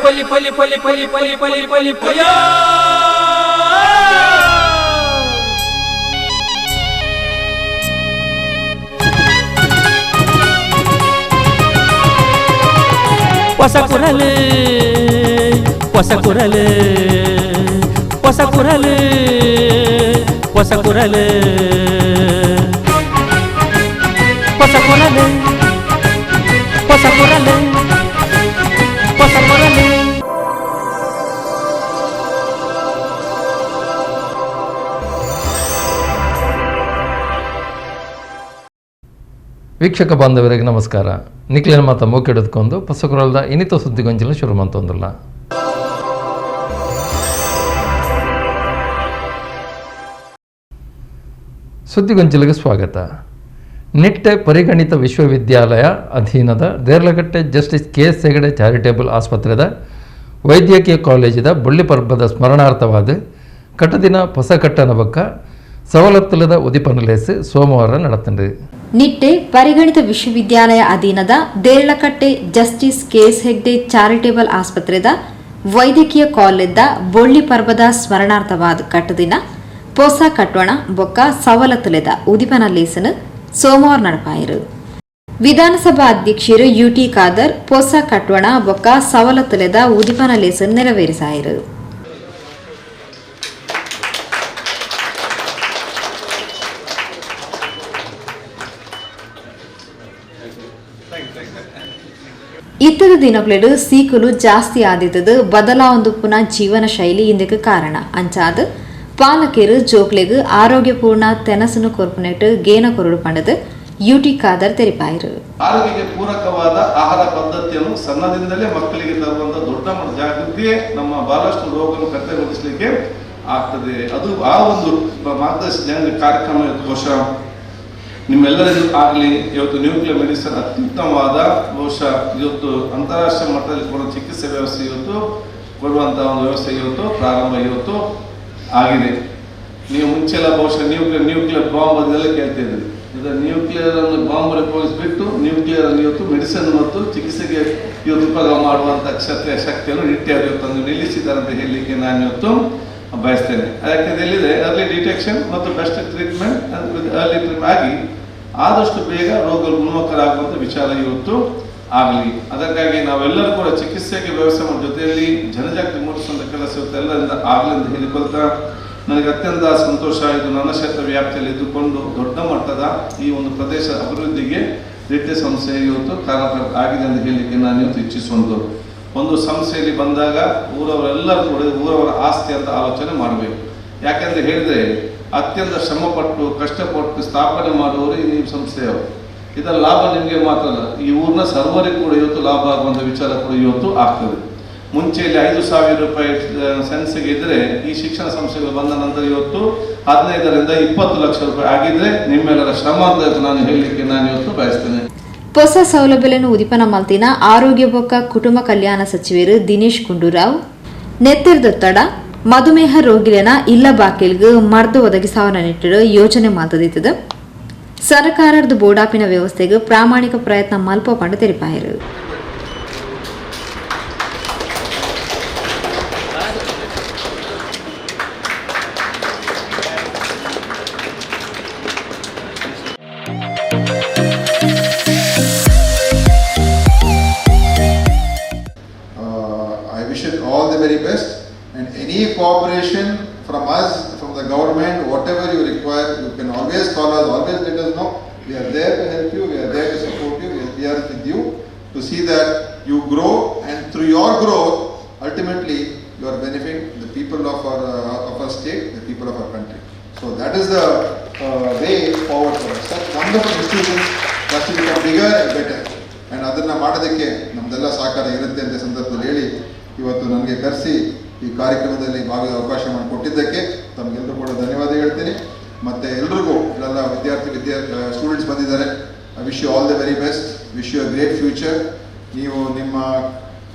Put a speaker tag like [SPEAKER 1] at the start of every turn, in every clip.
[SPEAKER 1] ಪೊಲಿ ಪೊಲಿ ಪೊಲಿ ಪೊಲಿ ಪೊಲಿ ಪೊಲಿ ಪೊಲಿ ಪೊಯ. ಹೊಸ ಕುರಲು, ಹೊಸ ಕುರಲು, ಹೊಸ ಕುರಲು, ಹೊಸ ಕುರಲು, ಹೊಸ ಕುರಲು, ಹೊಸ ಕುರಲು, ಹೊಸ ಕುರಲು.
[SPEAKER 2] ವೀಕ್ಷಕ ಬಾಂಧವರಿಗೆ ನಮಸ್ಕಾರ. ನಿಕ್ಲಿನ ಮಾತ ಮೂಕೆಡುತ್ಕೊಂಡು ಪಸಕುರಲ್ದ ಇನಿತ ಸುದ್ದಿಗೊಂಚಿನ ಶುರು ಮಂತೊಂದುಲ್ಲ. ಸುದ್ದಿಗೊಂಚಿಲಿಗೆ ಸ್ವಾಗತ. ನಿಟ್ಟೆ ಪರಿಗಣಿತ ವಿಶ್ವವಿದ್ಯಾಲಯ ಅಧೀನದ Deralakatte justice K S Hegde charitable ಆಸ್ಪತ್ರೆದ ವೈದ್ಯಕೀಯ ಕಾಲೇಜಿದ ಬೊಳ್ಳಿ ಪರ್ಬದ ಸ್ಮರಣಾರ್ಥವಾದ ಕಟ್ಟದಿನ ಹೊಸ ಕಟ್ಟನ ಬೊಕ್ಕ ಸವಲತ್ತುಲದ ಉದಿಪನಲೇಸ್ ಸೋಮವಾರ ನಡತಂಡು.
[SPEAKER 3] ನಿಟ್ಟೆ ಪರಿಗಣಿತ ವಿಶ್ವವಿದ್ಯಾಲಯ ಅಧೀನದ Deralakatte justice K S Hegde charitable ಆಸ್ಪತ್ರೆದ ವೈದ್ಯಕೀಯ ಕಾಲೇಜ್ದ ಬೊಳ್ಳಿ ಪರ್ಬದ ಸ್ಮರಣಾರ್ಥವಾದ ಕಟ್ಟದಿನ ಪೊಸ ಕಟ್ಟೋಣ ಬೊಕ್ಕ ಸವಲತ್ತುಲೆದ ಉದಿಪನ ಲೇಸನು ಸೋಮವಾರ ನಡಪಾಯರು. ವಿಧಾನಸಭಾ ಅಧ್ಯಕ್ಷರು ಯುಟಿ ಖಾದರ್ ಪೊಸ ಕಟ್ಟೋಣ ಬೊಕ್ಕ ಸವಲತ್ತುಲೆದ ಉದಿಪನ ಲೇಸನ್ ನೆರವೇರಿಸಾಯರು. ಇತ್ತದ ದಿನಕ್ಲೆಡ್ ಸೀಕುಲು ಜಾಸ್ತಿ ಆದಿತ್ತದು ಬದಲಾವೊಂದುಪ್ಪುನ ಜೀವನ ಶೈಲಿ ಇಂದಕ್ಕೆ ಕಾರಣ. ಅಂಚಾದ್ ಪಾಲಕೆರು ಜೋಕ್ಲೆಗ್ ಆರೋಗ್ಯಪೂರ್ಣ ತೆನಸನು ಕೊರ್ಪುನೆಟ್ ಗೇನ ಕೊರಡು ಪಂಡದು ಯುಟಿ ಖಾದರ್ ತೆರಿಪಾಯರು.
[SPEAKER 4] ಆರೋಗ್ಯಕ್ಕೆ ಪೂರಕವಾದ ಆಹಾರ ಪದ್ಧತಿಯನ್ನು ಸಣ್ಣದಿಂದಲೇ ಮಕ್ಕಳಿಗೆ ತರುವಂತ ದೊಡ್ಡ ಮಟ್ಟದ ಜಾಗೃತಿಯೇ ನಮ್ಮ ಬಹಳಷ್ಟು ರೋಗವನ್ನು ಕಡಿಮೆಗೊಳಿಸಲಿಕ್ಕೆ ಆಗ್ತದೆ. ಅದು ಆ ಒಂದು ಮಾರ್ಗದರ್ಶನ ಕಾರ್ಯಕ್ರಮ ಇವತ್ತು ಬಹುಶಃ ನಿಮ್ಮೆಲ್ಲರಿಗೂ ಆಗಲಿ. ಇವತ್ತು ನ್ಯೂಕ್ಲಿಯರ್ ಮೆಡಿಸಿನ್ ಅತ್ಯುತ್ತಮವಾದ, ಬಹುಶಃ ಇವತ್ತು ಅಂತಾರಾಷ್ಟ್ರೀಯ ಮಟ್ಟದಲ್ಲಿ ಕೊಡುವ ಚಿಕಿತ್ಸೆ ವ್ಯವಸ್ಥೆ ಇವತ್ತು ಕೊಡುವಂತಹ ಒಂದು ವ್ಯವಸ್ಥೆ ಇವತ್ತು ಪ್ರಾರಂಭ ಇವತ್ತು ಆಗಿದೆ. ನೀವು ಮುಂಚೆಲ್ಲ ಬಹುಶಃ ನ್ಯೂಕ್ಲಿಯರ್ ನ್ಯೂಕ್ಲಿಯರ್ ಬಾಂಬ್ ಅದನ್ನೆಲ್ಲ ಕೇಳ್ತಿದ್ರಿ. ಇದು ನ್ಯೂಕ್ಲಿಯರ್ ಅನ್ನು ಬಾಂಬ್ ಉಪಯೋಗಿಸ್ಬಿಟ್ಟು ನ್ಯೂಕ್ಲಿಯರ್ ಅನ್ನು ಇವತ್ತು ಮೆಡಿಸಿನ್ ಮತ್ತು ಚಿಕಿತ್ಸೆಗೆ ಇವತ್ತು ಉಪಯೋಗ ಮಾಡುವಂಥ ಶಕ್ತಿಯನ್ನು ನಿಟ್ಟೆಯವರು ಇವತ್ತು ನಿಲ್ಲಿಸಿದ್ದಾರೆ ಅಂತ ಹೇಳಲಿಕ್ಕೆ ನಾನು ಇವತ್ತು ಬಯಸ್ತೇನೆ. ಯಾಕಂತ ಹೇಳಿದ್ರೆ, ಅರ್ಲಿ ಡಿಟೆಕ್ಷನ್ ಮತ್ತು ಬೆಸ್ಟ್ ಟ್ರೀಟ್ಮೆಂಟ್, ಅರ್ಲಿ ಟ್ರೀಟ್ಮೆಂಟ್ ಆಗಿ ಆದಷ್ಟು ಬೇಗ ರೋಗಗಳು ಗುಣಮುಖರಾಗುವಂಥ ವಿಚಾರ ಇವತ್ತು ಆಗಲಿ. ಅದಕ್ಕಾಗಿ ನಾವೆಲ್ಲರೂ ಕೂಡ ಚಿಕಿತ್ಸೆಗೆ ವ್ಯವಸ್ಥೆ ಮಾಡೋ ಜೊತೆಯಲ್ಲಿ ಜನಜಾಗೃತಿ ಮೂಡಿಸುವಂಥ ಕೆಲಸ ಇವತ್ತು ಎಲ್ಲರಿಂದ ಆಗಲಿ ಅಂತ ಹೇಳಿಕೊಳ್ತಾ, ನನಗೆ ಅತ್ಯಂತ ಸಂತೋಷ. ಇದು ನನ್ನ ಕ್ಷೇತ್ರ ವ್ಯಾಪ್ತಿಯಲ್ಲಿ ಇದ್ದುಕೊಂಡು ದೊಡ್ಡ ಮಟ್ಟದ ಈ ಒಂದು ಪ್ರದೇಶ ಅಭಿವೃದ್ಧಿಗೆ ನಿಟ್ಟೆ ಸಂಸ್ಥೆ ಇವತ್ತು ಕಾರಣ ಆಗಿದೆ ಅಂತ ಹೇಳಲಿಕ್ಕೆ ನಾನು ಇವತ್ತು ಇಚ್ಛಿಸುವಂಥದ್ದು. ಒಂದು ಸಂಸ್ಥೆಯಲ್ಲಿ ಬಂದಾಗ ಊರವರೆಲ್ಲರೂ ಕೂಡ ಊರವರ ಆಸ್ತಿ ಅಂತ ಆಲೋಚನೆ ಮಾಡಬೇಕು. ಯಾಕೆಂತ ಹೇಳಿದರೆ, ಅತ್ಯಂತ ಶ್ರಮಪಟ್ಟು ಕಷ್ಟಪಟ್ಟು ಸ್ಥಾಪನೆ ಮಾಡುವವರು ಈ ನಿಮ್ಮ ಸಂಸ್ಥೆಯವರು. ಇದರ ಲಾಭ ನಿಮಗೆ ಮಾತ್ರ ಅಲ್ಲ, ಈ ಊರಿನ ಸರ್ವರಿಗೂ ಕೂಡ ಇವತ್ತು ಲಾಭ ಆಗುವಂಥ ವಿಚಾರ ಕೂಡ ಇವತ್ತು ಆಗ್ತದೆ. ಮುಂಚೆ ಇಲ್ಲಿ 5,000 ರೂಪಾಯಿ ಸೆನ್ಸಿಗೆ ಇದ್ದರೆ, ಈ ಶಿಕ್ಷಣ ಸಂಸ್ಥೆಗಳು ಬಂದ ನಂತರ ಇವತ್ತು 15ರಿಂದ 20 ಲಕ್ಷ ರೂಪಾಯಿ ಆಗಿದ್ರೆ ನಿಮ್ಮೆಲ್ಲರ ಶ್ರಮ ಅಂತ ನಾನು ಹೇಳಲಿಕ್ಕೆ ನಾನು ಇವತ್ತು ಬಯಸ್ತೇನೆ.
[SPEAKER 3] ಹೊಸ ಸೌಲಭ್ಯలను ಉದಿಪನ ಮಲ್ತಿನ ಆರೋಗ್ಯ ಬೊಕ್ಕ ಕುಟುಂಬ ಕಲ್ಯಾಣ ಸಚಿವರು ದಿನೇಶ್ ಗುಂಡೂರಾವ್, ನೆತ್ತಿರ್ದೊತ್ತಡ, ಮಧುಮೇಹ ರೋಗಿಲೆನ ಇಲ್ಲ ಬಾಕಿಲ್ಗ್ ಮರ್ದು ಒದಗಿಸಾವನ ನಿಟ್ಟಿಡು ಯೋಜನೆ ಮಾತದಿತ್ತದು ಸರ್ಕಾರದ ಬೋಡಾಪಿನ ವ್ಯವಸ್ಥೆಗೆ ಪ್ರಾಮಾಣಿಕ ಪ್ರಯತ್ನ ಮಲ್ಪ Pandu ತೆರಿಪಾಯರು.
[SPEAKER 5] I wish it all the very best, and any cooperation from us, from the government, whatever you require, you can always call us, always let us know. We are there to help you, we are there to support you, we are with you to see that you grow, and through your growth, ultimately you are benefiting the people of our state, the people of our country. So that is the way forward for us. Such wonderful institutions has to become bigger and better. And ಅದನ್ನು ಮಾಡೋದಕ್ಕೆ ನಮ್ಮದೆಲ್ಲ ಸಹಕಾರ ಇರುತ್ತೆ ಅಂತ ಸಂದರ್ಭದಲ್ಲಿ ಹೇಳಿ, ಇವತ್ತು ನನಗೆ ಕರೆಸಿ ಈ ಕಾರ್ಯಕ್ರಮದಲ್ಲಿ ಅವಕಾಶ ಮಾಡಿಕೊಟ್ಟಿದ್ದಕ್ಕೆ ತಮಗೆಲ್ಲರೂ ಕೂಡ ಧನ್ಯವಾದ ಹೇಳ್ತೀನಿ. ಮತ್ತು ಎಲ್ರಿಗೂ, ಎಲ್ಲ ವಿದ್ಯಾರ್ಥಿ ವಿದ್ಯಾರ್ಥಿ ಸ್ಟೂಡೆಂಟ್ಸ್ ಬಂದಿದ್ದಾರೆ, I wish you all the very best, wish you a great future. ನೀವು ನಿಮ್ಮ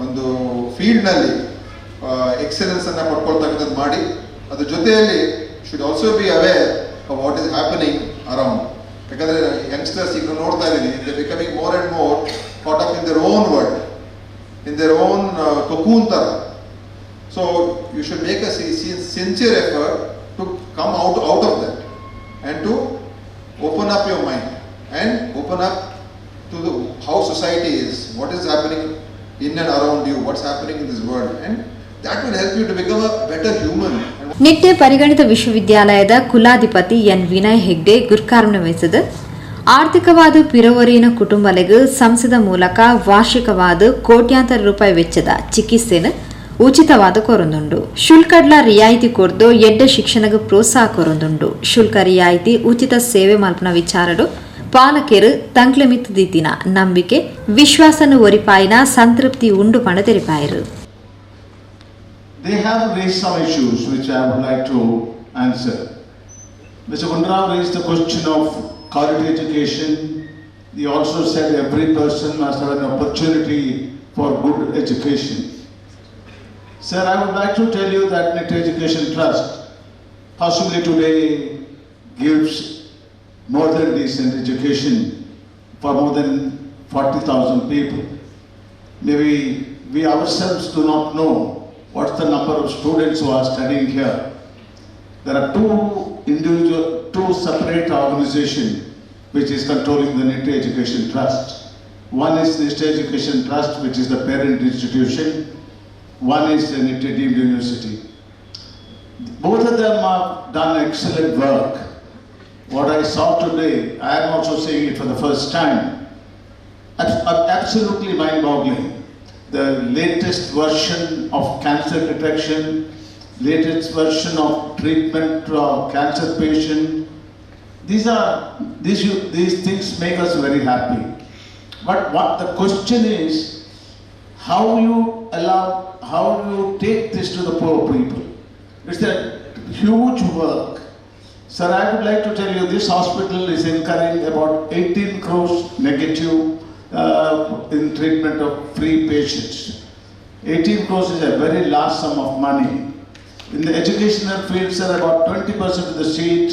[SPEAKER 5] ಒಂದು ಫೀಲ್ಡ್ನಲ್ಲಿ ಎಕ್ಸಲೆನ್ಸನ್ನು ಪಡ್ಕೊಳ್ತಕ್ಕಂಥದ್ದು ಮಾಡಿ. ಅದ್ರ ಜೊತೆಯಲ್ಲಿ should also be aware of what is happening around. ಯಾಕಂದರೆ ಯಂಗ್ಸ್ಟರ್ಸ್ ಈಗ ನೋಡ್ತಾ ಇದ್ದೀನಿ, they becoming more and more caught up in their own world. in their own cocoon tara. So you should make a sincere effort to come out of that and to open up your mind and open up to the, how society is, what is happening in and around you, what's happening in this world, and that will help you to become a better human.
[SPEAKER 3] Nitte ಪರಿಗಣಿತ ವಿಶ್ವವಿದ್ಯಾಲಯದ ಕುಲಾಧಿಪತಿ N Vinay Hegde ಗುರ್ಕಾರ್ಮೆ ವಹಿಸಿದ ಆರ್ಥಿಕವಾದ ಪಿರವರಿನ ಕುಟುಂಬಲೆಗೆ ಸಂಸದ ಮೂಲಕ ವಾರ್ಷಿಕವಾದ ಕೋಟ್ಯಾಂತರ ರೂಪಾಯಿ ವೆಚ್ಚದ ಚಿಕಿತ್ಸೆನ ಉಚಿತವಾದ ಕೊರೊಂದುಂಡು. ಶುಲ್ಕಡ್ಲ ರಿಯಾಯಿತಿ ಕೊರ್ದು ಎಡ್ಡೆ ಶಿಕ್ಷಣಕ್ಕೆ ಪ್ರೋತ್ಸಾಹ ಕೊರೊಂದುಂಡು. ಶುಲ್ಕ ರಿಯಾಯಿತಿ ಉಚಿತ ಸೇವೆ ಮಲ್ಪನ ವಿಚಾರಡು ಪಾಲಕೆರು ತಂಕ್ಲೆ ಮಿತ್ತು ದೀತಿನ ನಂಬಿಕೆ ವಿಶ್ವಾಸನು ಒರಿಪಾಯಿನ ಸಂತೃಪ್ತಿ ಉಂಡು ಪಣ ತೆರಿಪಾಯರು.
[SPEAKER 6] They have raised some issues which I would like to answer. Mr. Gundrao raised the question of quality education. He also said every person must have an opportunity for good education. Sir, I would like to tell you that Nitte Education Trust possibly today gives more than decent education for more than 40,000 people. Maybe we ourselves do not know what's the number of students who are studying here. There are two separate organizations which is controlling the Nitte Education Trust. One is Nitte Education Trust, which is the parent institution. One is the Nitte Deemed University. Both of them have done excellent work. What I saw today, I am also seeing it for the first time. Absolutely mind-boggling. The latest version of cancer detection, latest version of treatment for cancer patient. These things make us very happy. But what the question is, how you allow, how you take this to the poor people. It's a huge work. Sir, I would like to tell you this hospital is incurring about 18 crores negative in treatment of free patients. 18 crores is a very large sum of money. In the educational field, sir, about 20% of the seat,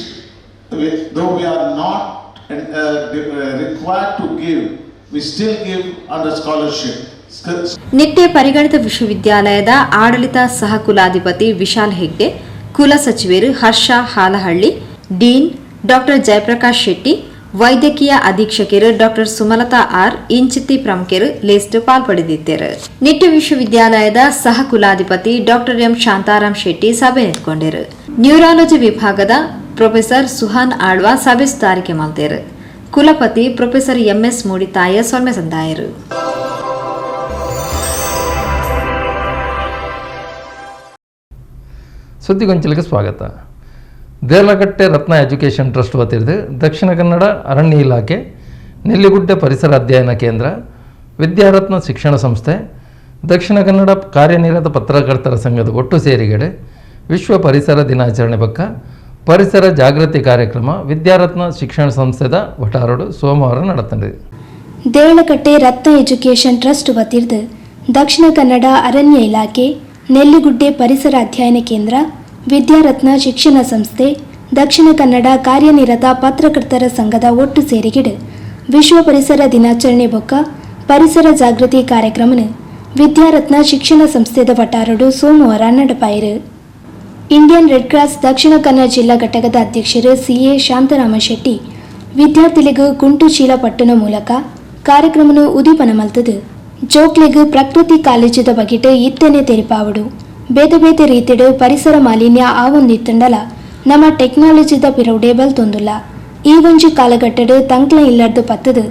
[SPEAKER 6] though we are not required to give, we still give under scholarship.
[SPEAKER 3] Nitte ಪರಿಗಣಿತ ವಿಶ್ವವಿದ್ಯಾಲಯದ ಆಡಳಿತ ಸಹ ಕುಲಾಧಿಪತಿ ವಿಶಾಲ್ ಹೆಗ್ಡೆ, ಕುಲ ಸಚಿವರು ಹರ್ಷ Halahalli, dean doctor Jayaprakash Shetty, ವೈದ್ಯಕೀಯ ಅಧೀಕ್ಷಕರು doctor Sumalatha ಆರ್ ಇಂಚಿತ್ತಿ ಪ್ರಮುಖರು ಲೇಸ್ಟ್ ಪಾಲ್ಪಡೆದಿದ್ದರು. ನಿಟ್ಟೆ ವಿಶ್ವವಿದ್ಯಾಲಯದ ಸಹ ಕುಲಾಧಿಪತಿ ಡಾಕ್ಟರ್ ಎಂ ಶಾಂತಾರಾಮ್ ಶೆಟ್ಟಿ ಸಭೆ ನಿಂತ್ಕೊಂಡರು. ನ್ಯೂರಾಲಜಿ ವಿಭಾಗದ ಪ್ರೊಫೆಸರ್ ಸುಹಾನ್ ಆಳ್ವಾ ಸಭೆ ಸುಧಾರಿಕೆ ಮಲ್ತೇರು. ಕುಲಪತಿ ಪ್ರೊಫೆಸರ್ ಎಂಎಸ್ ಮೂಡಿತಾಯ ಸೊಲ್ಮೆ ಸಂದಾಯರು.
[SPEAKER 2] ಸುದ್ದಿಗೊಂಚಲಿಗೆ ಸ್ವಾಗತ. ದೇರ್ಲಕಟ್ಟೆ ರತ್ನ ಎಜುಕೇಷನ್ ಟ್ರಸ್ಟ್ ವತಿಯಿಂದ ದಕ್ಷಿಣ ಕನ್ನಡ ಅರಣ್ಯ ಇಲಾಖೆ, ನೆಲ್ಲಿಗುಡ್ಡೆ ಪರಿಸರ ಅಧ್ಯಯನ ಕೇಂದ್ರ, ವಿದ್ಯಾರತ್ನ ಶಿಕ್ಷಣ ಸಂಸ್ಥೆ, ದಕ್ಷಿಣ ಕನ್ನಡ ಕಾರ್ಯನಿರತ ಪತ್ರಕರ್ತರ ಸಂಘದ ಒಟ್ಟು ಸೇರಿಗೆಡೆ ವಿಶ್ವ ಪರಿಸರ ದಿನಾಚರಣೆ ಬಕ್ಕ ಪರಿಸರ ಜಾಗೃತಿ ಕಾರ್ಯಕ್ರಮ ವಿದ್ಯಾರತ್ನ ಶಿಕ್ಷಣ ಸಂಸ್ಥೆದ ವಠಾರಡು ಸೋಮವಾರ ನಡೆತದೆ.
[SPEAKER 7] ದೇರಳಕಟ್ಟೆ ರತ್ನ ಎಜುಕೇಷನ್ ಟ್ರಸ್ಟ್ ವತಿರ್ದು ದಕ್ಷಿಣ ಕನ್ನಡ ಅರಣ್ಯ ಇಲಾಖೆ, ನೆಲ್ಲಿಗುಡ್ಡೆ ಪರಿಸರ ಅಧ್ಯಯನ ಕೇಂದ್ರ, ವಿದ್ಯಾರತ್ನ ಶಿಕ್ಷಣ ಸಂಸ್ಥೆ, ದಕ್ಷಿಣ ಕನ್ನಡ ಕಾರ್ಯನಿರತ ಪತ್ರಕರ್ತರ ಸಂಘದ ಒಟ್ಟು ಸೇರಿಗಿಡು ವಿಶ್ವ ಪರಿಸರ ದಿನಾಚರಣೆ ಬೊಕ್ಕ ಪರಿಸರ ಜಾಗೃತಿ ಕಾರ್ಯಕ್ರಮನ ವಿದ್ಯಾರತ್ನ ಶಿಕ್ಷಣ ಸಂಸ್ಥೆದ ವಟಾರಡು ಸೋಮವಾರ ನಡಪಾಯಿರು. Indian red cross Dakshina Kannada ಜಿಲ್ಲಾ ಘಟಕದ ಅಧ್ಯಕ್ಷರು ಸಿಎ ಶಾಂತರಾಮ ಶೆಟ್ಟಿ ವಿದ್ಯಾರ್ಥಿಗಳಿಗೆ ಕುಂಟು ಚೀಲ ಪಟ್ಟಣ ಮೂಲಕ ಕಾರ್ಯಕ್ರಮನು ಉದೀಪನ ಮಲ್ತದು. ಜೋಕ್ಲೆಗ್ ಪ್ರಕೃತಿ ಕಾಲೇಜದ ಬಗೆಟ್ ಇತ್ತನೆ ತೆರಿಪಾವಡು. ಬೇತೆ ಬೇತೆ ರೀತಿಡು ಪರಿಸರ ಮಾಲಿನ್ಯ ಆವೊಂದಿತ್ತಂಡಲ ನಮ್ಮ ಟೆಕ್ನಾಲಜಿದ ಪಿರವುಡೆ ಬಲ್ತೊಂದುಲ್ಲ. ಈ ಒಂಜಿ ಕಾಲಘಟ್ಟಡ್ ತಂಕ್ಲ ಇಲ್ಲರ್ದು ಪತ್ತದು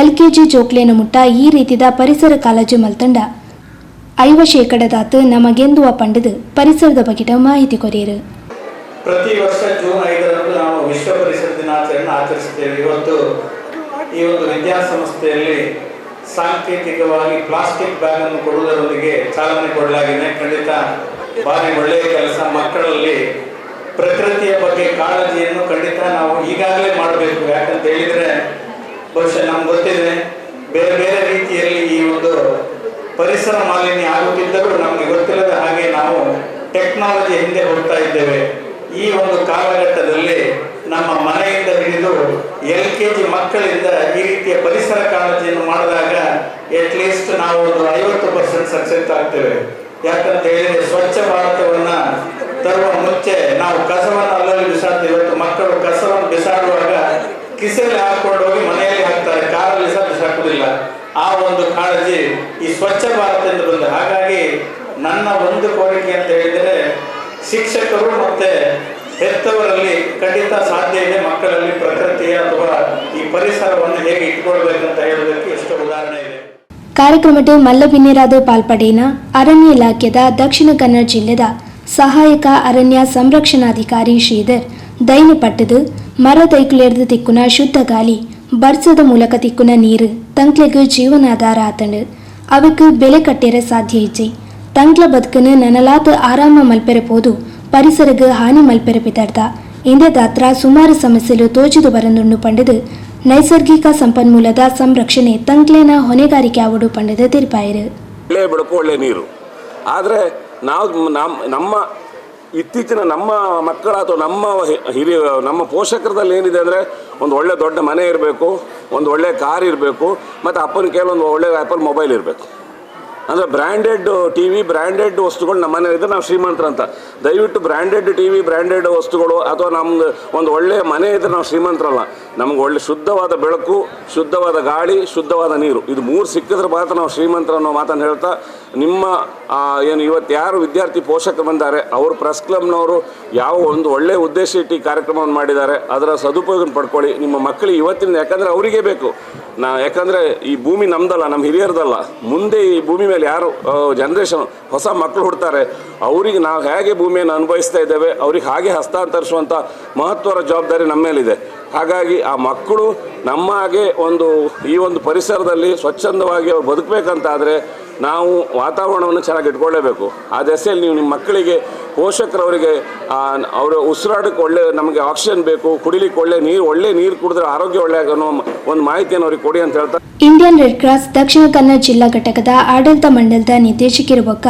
[SPEAKER 7] ಎಲ್ಕೆಜಿ ಜೋಕ್ಲೇನ ಮುಟ್ಟ ಈ ರೀತಿದ ಪರಿಸರ ಕಾಳಜಿ ಮಲ್ತಂಡ 50% ದಾತು ನಮಗೆಂದುವ ಪಂಡದು ಪರಿಸರದ ಬಗೆಟ ಮಾಹಿತಿ ಕೊರಿಯರು.
[SPEAKER 8] ಪ್ರತಿ ವರ್ಷ ಜೂನ್ 5ರಂದು ನಾವು ವಿಶ್ವ ಪರಿಸರ ದಿನಾಚರಣೆ ಆಚರಿಸುತ್ತೇವೆ. ಇವತ್ತು ಈ ಒಂದು ವಿದ್ಯಾಸಂಸ್ಥೆಯಲ್ಲಿ ಸಾಂಕೇತಿಕವಾಗಿ ಪ್ಲಾಸ್ಟಿಕ್ ಬ್ಯಾಗ್ ಅನ್ನು ಕೊಡುವುದರೊಂದಿಗೆ ಚಾಲನೆ ಕೊಡಲಾಗಿದೆ. ಖಂಡಿತ ಭಾರಿ ಒಳ್ಳೆಯ ಕೆಲಸ. ಮಕ್ಕಳಲ್ಲಿ ಪ್ರಕೃತಿಯ ಬಗ್ಗೆ ಕಾಳಜಿಯನ್ನು ಖಂಡಿತ ನಾವು ಈಗಾಗಲೇ ಮಾಡಬೇಕು. ಯಾಕಂತ ಹೇಳಿದ್ರೆ, ಬಹುಶಃ ನಮ್ಗೆ ಗೊತ್ತಿದೆ, ಬೇರೆ ಬೇರೆ ರೀತಿಯಲ್ಲಿ ಈ ಒಂದು ಪರಿಸರ ಮಾಲಿನ್ಯ ಆಗುತ್ತಿದ್ದರೂ ನಮಗೆ ಗೊತ್ತಿಲ್ಲದ ಹಾಗೆ ನಾವು ಟೆಕ್ನಾಲಜಿ ಹಿಂದೆ ಹೋಗ್ತಾ ಇದ್ದೇವೆ. ಈ ಒಂದು ಕಾಲಘಟ್ಟದಲ್ಲಿ ನಮ್ಮ ಮನೆಯಿಂದ ಹಿಡಿದು ಎಲ್ಕೆಜಿ ಮಕ್ಕಳಿಂದ ಈ ರೀತಿಯ ಪರಿಸರ ಕಾಳಜಿಯನ್ನು ಮಾಡಿದಾಗ ಅಟ್ಲೀಸ್ಟ್ ನಾವು ಒಂದು 50% ಸಕ್ಸಸ್ ಆಗ್ತೇವೆ. ಯಾಕಂತ ಹೇಳಿದ್ರೆ ಸ್ವಚ್ಛ ಭಾರತವನ್ನು ತರುವ ಮುಂಚೆ ನಾವು ಕಸವನ್ನು ಅಲ್ಲಲ್ಲಿ ಬಿಸಾಡ್ತೀವಿ. ಇವತ್ತು ಮಕ್ಕಳು ಕಸವನ್ನು ಬಿಸಾಡುವಾಗ ಕಿಸೆಯಲ್ಲಿ ಹಾಕೊಂಡು ಹೋಗಿ ಮನೆಯಲ್ಲಿ ಹಾಕ್ತಾರೆ, ಕಾರಲ್ಲಿ ಸಹ ಬಿಸಾಕುವುದಿಲ್ಲ. ಆ ಒಂದು ಕಾಳಜಿ ಈ ಸ್ವಚ್ಛ ಭಾರತದಿಂದ ಬಂದ. ಹಾಗಾಗಿ ನನ್ನ ಒಂದು ಕೋರಿಕೆ ಅಂತ ಹೇಳಿದರೆ, ಶಿಕ್ಷಕರು ಮತ್ತೆ ಹೆತ್ತವರಲ್ಲಿ ಖಂಡಿತ ಸಾಧ್ಯ ಇದೆ ಮಕ್ಕಳಲ್ಲಿ ಪ್ರಕೃತಿಯ ಅಥವಾ ಈ ಪರಿಸರವನ್ನು ಹೇಗೆ ಇಟ್ಕೊಳ್ಬೇಕಂತ ಹೇಳುವುದಕ್ಕೆ ಎಷ್ಟು ಉದಾಹರಣೆ ಇದೆ.
[SPEAKER 7] ಕಾರ್ಯಕ್ರಮದ ಮಲ್ಲಬಿನ್ನೆರಾದ ಪಾಲ್ಪಡೇನ ಅರಣ್ಯ ಇಲಾಖೆದ ದಕ್ಷಿಣ ಕನ್ನಡ ಜಿಲ್ಲೆದ ಸಹಾಯಕ ಅರಣ್ಯ ಸಂರಕ್ಷಣಾಧಿಕಾರಿ ಶ್ರೀಧರ್ ದೈನ ಪಟ್ಟದು ಮರ ದೈಕುಲೆರ್ದು ತಿಕ್ಕುನ ಶುದ್ಧ ಗಾಲಿ, ಬರ್ಸದ ಮೂಲಕ ತಿಕ್ಕುನ ನೀರು ತಂಕ್ಲೆಗ್ ಜೀವನಾಧಾರ ಆತಂಡು. ಅವಕ್ಕೆ ಬೆಲೆ ಕಟ್ಟೆರ ಸಾಧ್ಯ ಇಜ್ಜಿ. ತಂಕ್ಲ ಬದುಕನ್ನು ನನಲಾತ ಆರಾಮ ಮಲ್ಪೆರೆ ಪೋದು ಪರಿಸರಗ್ ಹಾನಿ ಮಲ್ಪೆರೆ ಪಿತರ್ದ ಇಂದೇ ದಾತ್ರ ಸುಮಾರು ಸಮಸ್ಯೆಲು ತೋಜಿದು ಬರಂದುಂಡು ಪಂಡದು ನೈಸರ್ಗಿಕ ಸಂಪನ್ಮೂಲದ ಸಂರಕ್ಷಣೆ ತಂಕ್ಲೇನ ಹೊಣೆಗಾರಿಕೆ ಆವಡು ಪಂಡದು ತೆರಿಪಾಯರು.
[SPEAKER 9] ಒಳ್ಳೆಯ ಬೆಳಕು, ಒಳ್ಳೆಯ ನೀರು. ಆದರೆ ನಾವು ನಮ್ಮ ಇತ್ತೀಚಿನ ನಮ್ಮ ಮಕ್ಕಳ ಅಥವಾ ನಮ್ಮ ಹಿರಿಯ ನಮ್ಮ ಪೋಷಕರದಲ್ಲಿ ಏನಿದೆ ಅಂದರೆ, ಒಂದು ಒಳ್ಳೆ ದೊಡ್ಡ ಮನೆ ಇರಬೇಕು, ಒಂದು ಒಳ್ಳೆ ಕಾರ್ ಇರಬೇಕು, ಮತ್ತು ಅಪ್ಪನ ಕೈಯಲ್ಲಿ ಒಂದು ಒಳ್ಳೆ ಆ್ಯಪಲ್ ಮೊಬೈಲ್ ಇರಬೇಕು. ಅಂದರೆ ಬ್ರ್ಯಾಂಡೆಡ್ ಟಿವಿ, ಬ್ರ್ಯಾಂಡೆಡ್ ವಸ್ತುಗಳು ನಮ್ಮ ಮನೇಲಿದ್ದರೆ ನಾವು ಶ್ರೀಮಂತರಂತ. ದಯವಿಟ್ಟು ಬ್ರ್ಯಾಂಡೆಡ್ ಟಿವಿ, ಬ್ರ್ಯಾಂಡೆಡ್ ವಸ್ತುಗಳು ಅಥವಾ ನಮ್ಮದು ಒಂದು ಒಳ್ಳೆಯ ಮನೆ ಇದ್ದರೆ ನಾವು ಶ್ರೀಮಂತರಲ್ಲ. ನಮ್ಗೆ ಒಳ್ಳೆ ಶುದ್ಧವಾದ ಬೆಳಕು, ಶುದ್ಧವಾದ ಗಾಳಿ, ಶುದ್ಧವಾದ ನೀರು, ಇದು ಮೂರು ಸಿಕ್ಕಿದ್ರೆ ಮಾತ್ರ ನಾವು ಶ್ರೀಮಂತರ ಅನ್ನೋ ಮಾತನ್ನು ಹೇಳ್ತಾ, ನಿಮ್ಮ ಏನು ಇವತ್ತು ಯಾರು ವಿದ್ಯಾರ್ಥಿ ಪೋಷಕರು ಬಂದಾರೆ, ಅವರು ಪ್ರೆಸ್ ಕ್ಲಬ್ನವರು ಯಾವ ಒಂದು ಒಳ್ಳೆಯ ಉದ್ದೇಶ ಇಟ್ಟು ಈ ಕಾರ್ಯಕ್ರಮವನ್ನು ಮಾಡಿದ್ದಾರೆ, ಅದರ ಸದುಪಯೋಗ ಪಡ್ಕೊಳ್ಳಿ. ನಿಮ್ಮ ಮಕ್ಕಳಿಗೆ ಇವತ್ತಿನ, ಯಾಕಂದರೆ ಅವರಿಗೇ ಬೇಕು. ಯಾಕಂದರೆ ಈ ಭೂಮಿ ನಮ್ಮದಲ್ಲ, ನಮ್ಮ ಹಿರಿಯರದಲ್ಲ. ಮುಂದೆ ಈ ಭೂಮಿ ಮೇಲೆ ಯಾರು ಜನ್ರೇಷನ್ ಹೊಸ ಮಕ್ಕಳು ಹುಡ್ತಾರೆ, ಅವರಿಗೆ ನಾವು ಹೇಗೆ ಭೂಮಿಯನ್ನು ಅನುಭವಿಸ್ತಾ ಇದ್ದೇವೆ ಅವ್ರಿಗೆ ಹಾಗೆ ಹಸ್ತಾಂತರಿಸುವಂಥ ಮಹತ್ವದ ಜವಾಬ್ದಾರಿ ನಮ್ಮ ಮೇಲಿದೆ. ಹಾಗಾಗಿ ಆ ಮಕ್ಕಳು ನಮ್ಮ ಹಾಗೆ ಒಂದು ಈ ಒಂದು ಪರಿಸರದಲ್ಲಿ ಸ್ವಚ್ಛಂದವಾಗಿ ಅವ್ರು ಬದುಕಬೇಕಂತಾದರೆ ನಾವು ವಾತಾವರಣವನ್ನು ಚೆನ್ನಾಗಿ ಇಟ್ಕೊಳ್ಳೇಬೇಕು. ಆ ದೆಸೆಯಲ್ಲಿ ನೀವು ನಿಮ್ಮ ಮಕ್ಕಳಿಗೆ, ಪೋಷಕರವರಿಗೆ ಅವರ ಉಸಿರಾಟಕ್ಕೆ ಒಳ್ಳೆ ನಮಗೆ ಆಕ್ಸಿಜನ್ ಬೇಕು, ಕುಡಿಲಿಕ್ಕೆ ಒಳ್ಳೆ ನೀರು, ಒಳ್ಳೆ ನೀರು ಕುಡಿದ್ರೆ ಆರೋಗ್ಯ ಒಳ್ಳೆ ಅನ್ನೋ ಒಂದು ಮಾಹಿತಿಯನ್ನು ಅವ್ರಿಗೆ ಕೊಡಿ ಅಂತ ಹೇಳ್ತಾ.
[SPEAKER 7] Indian red cross Dakshina Kannada ಜಿಲ್ಲಾ ಘಟಕದ ಆಡಳಿತ ಮಂಡಲದ ನಿರ್ದೇಶಕರು ಬೊಕ್ಕ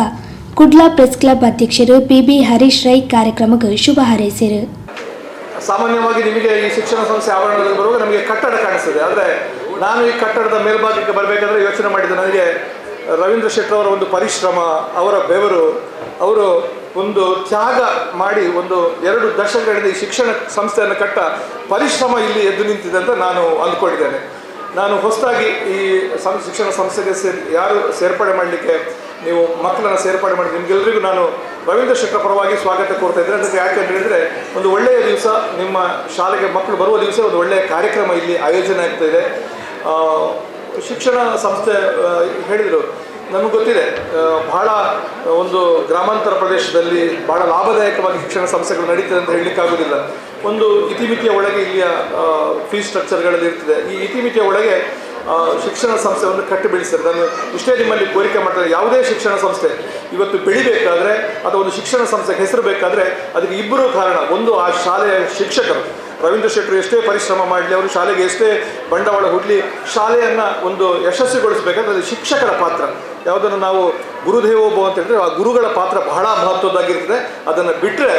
[SPEAKER 7] ಕುಡ್ಲಾ ಪ್ರೆಸ್ ಕ್ಲಬ್ ಅಧ್ಯಕ್ಷರು ಪಿಬಿ ಹರೀಶ್ ರೈ ಕಾರ್ಯಕ್ರಮಕ್ಕೆ ಶುಭ ಹಾರೈಸಿರು.
[SPEAKER 10] ಸಾಮಾನ್ಯವಾಗಿ ನಿಮಗೆ ಈ ಶಿಕ್ಷಣ ಸಂಸ್ಥೆ ಆವರಣದಲ್ಲಿ ಬರುವಾಗ ನಮಗೆ ಕಟ್ಟಡ ಕಾಣಿಸ್ತದೆ. ಆದರೆ ನಾನು ಈ ಕಟ್ಟಡದ ಮೇಲ್ಭಾಗಕ್ಕೆ ಬರಬೇಕಾದ್ರೆ ಯೋಚನೆ ಮಾಡಿದ್ದೆ, ನನಗೆ ರವೀಂದ್ರ ಶೆಟ್ಟರ್ ಅವರ ಒಂದು ಪರಿಶ್ರಮ, ಅವರ ಬೆವರು, ಅವರು ಒಂದು ತ್ಯಾಗ ಮಾಡಿ ಒಂದು 2 ದಶಕಗಳಿಂದ ಈ ಶಿಕ್ಷಣ ಸಂಸ್ಥೆಯನ್ನು ಕಟ್ಟ ಪರಿಶ್ರಮ ಇಲ್ಲಿ ಎದ್ದು ನಿಂತಿದೆ ಅಂತ ನಾನು ಅಂದ್ಕೊಂಡಿದ್ದೇನೆ. ನಾನು ಹೊಸದಾಗಿ ಈ ಶಿಕ್ಷಣ ಸಂಸ್ಥೆಗೆ ಯಾರು ಸೇರ್ಪಡೆ ಮಾಡಲಿಕ್ಕೆ ನೀವು ಮಕ್ಕಳನ್ನು ಸೇರ್ಪಡೆ ಮಾಡಿ ನಿಮಗೆಲ್ಲರಿಗೂ ನಾನು ರವೀಂದ್ರ ಶೆಟ್ಟರ್ ಪರವಾಗಿ ಸ್ವಾಗತ ಕೋರ್ತಾ ಇದ್ದೇನೆ. ಅದಕ್ಕೆ ಯಾಕೆ ಅಂತ ಹೇಳಿದರೆ, ಒಂದು ಒಳ್ಳೆಯ ದಿವಸ, ನಿಮ್ಮ ಶಾಲೆಗೆ ಮಕ್ಕಳು ಬರುವ ದಿವಸ ಒಂದು ಒಳ್ಳೆಯ ಕಾರ್ಯಕ್ರಮ ಇಲ್ಲಿ ಆಯೋಜನೆ ಆಗ್ತಾಯಿದೆ. ಶಿಕ್ಷಣ ಸಂಸ್ಥೆ ಹೇಳಿದರು, ನಮಗೆ ಗೊತ್ತಿದೆ, ಬಹಳ ಒಂದು ಗ್ರಾಮಾಂತರ ಪ್ರದೇಶದಲ್ಲಿ ಬಹಳ ಲಾಭದಾಯಕವಾಗಿ ಶಿಕ್ಷಣ ಸಂಸ್ಥೆಗಳು ನಡೀತದೆ ಅಂತ ಹೇಳಲಿಕ್ಕಾಗೋದಿಲ್ಲ. ಒಂದು ಇತಿಮಿತಿಯ ಒಳಗೆ ಇಲ್ಲಿಯ ಫೀಸ್ ಸ್ಟ್ರಕ್ಚರ್ಗಳಲ್ಲಿ ಇರ್ತದೆ. ಈ ಇತಿಮಿತಿಯ ಒಳಗೆ ಶಿಕ್ಷಣ ಸಂಸ್ಥೆಯನ್ನು ಕಟ್ಟಿ ಬೆಳೆಸ್ತಾರೆ. ನಾನು ಇಷ್ಟೇ ನಿಮ್ಮಲ್ಲಿ ಕೋರಿಕೆ ಮಾಡ್ತಾರೆ, ಯಾವುದೇ ಶಿಕ್ಷಣ ಸಂಸ್ಥೆ ಇವತ್ತು ಬೆಳಿಬೇಕಾದ್ರೆ ಅಥವಾ ಒಂದು ಶಿಕ್ಷಣ ಸಂಸ್ಥೆಗೆ ಹೆಸರು ಬೇಕಾದರೆ ಅದಕ್ಕೆ ಇಬ್ಬರು ಕಾರಣ. ಒಂದು, ಆ ಶಾಲೆಯ ಶಿಕ್ಷಕರು. ರವೀಂದ್ರ ಶೆಟ್ಟರು ಎಷ್ಟೇ ಪರಿಶ್ರಮ ಮಾಡಲಿ, ಅವರು ಶಾಲೆಗೆ ಎಷ್ಟೇ ಬಂಡವಾಳ ಹೂಡಲಿ, ಶಾಲೆಯನ್ನು ಒಂದು ಯಶಸ್ವಿಗೊಳಿಸಬೇಕಾದ್ರೆ ಅದು ಶಿಕ್ಷಕರ ಪಾತ್ರ. ಯಾವುದನ್ನು ನಾವು ಗುರುದೇವೋಭವ ಅಂತ ಹೇಳಿದ್ರೆ ಆ ಗುರುಗಳ ಪಾತ್ರ ಬಹಳ ಮಹತ್ವದ್ದಾಗಿರ್ತದೆ. ಅದನ್ನು ಬಿಟ್ಟರೆ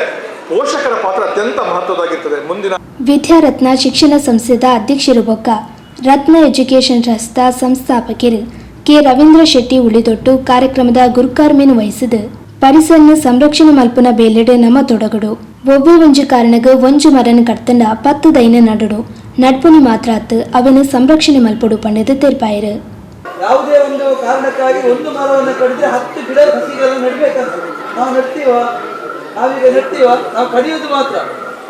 [SPEAKER 10] ಪೋಷಕರ ಪಾತ್ರ ಅತ್ಯಂತ ಮಹತ್ವದ್ದಾಗಿರ್ತದೆ. ಮುಂದಿನ
[SPEAKER 7] ವಿದ್ಯಾರತ್ನ ಶಿಕ್ಷಣ ಸಂಸ್ಥೆದ ಅಧ್ಯಕ್ಷರು ಬೊಕ್ಕ ರತ್ನ ಎಜುಕೇಷನ್ ಟ್ರಸ್ಟ್ದ ಸಂಸ್ಥಾಪಕರು ಕೆ ರವೀಂದ್ರ ಶೆಟ್ಟಿ ಉಳಿದೊಟ್ಟು ಕಾರ್ಯಕ್ರಮದ ಗುರುಕಾರ್ಮೆನು ವಹಿಸಿದ ಪರಿಸರನ ಸಂರಕ್ಷಣೆ ಮಲ್ಪುನ ಬೇಲೆಡೆ ನಮ ತೊಡಗಡು. ಒವ್ವೇ ಒಂಜಿ ಕಾರಣಗ್ ಒಂಜಿ ಮರನ್ ಕಡ್ತಂಡ 10 ದೈನ ನಡುಡು ನಡ್ಪುನಿ ಮಾತ್ರ ಅತ್ತು ಅವನ ಸಂರಕ್ಷಣೆ ಮಲ್ಪಡು ಪಂಡದು ತೆರ್ಪಾಯರು.
[SPEAKER 11] ಯಾವುದೇ ಒಂದು ಕಾರಣಕ್ಕಾಗಿ ಒಂದು ಮರವನ್ನು ಕಡಿದ್ರೆ 10 ಗಿಡ ಸಸಿಗಳನ್ನು ನೆಡಬೇಕಂತ ನಾವು ನೆಡ್ತೀವ? ನಾವೀಗ ನೆಡ್ತೀವ? ನಾವು ಕಡಿಯುವುದು ಮಾತ್ರ.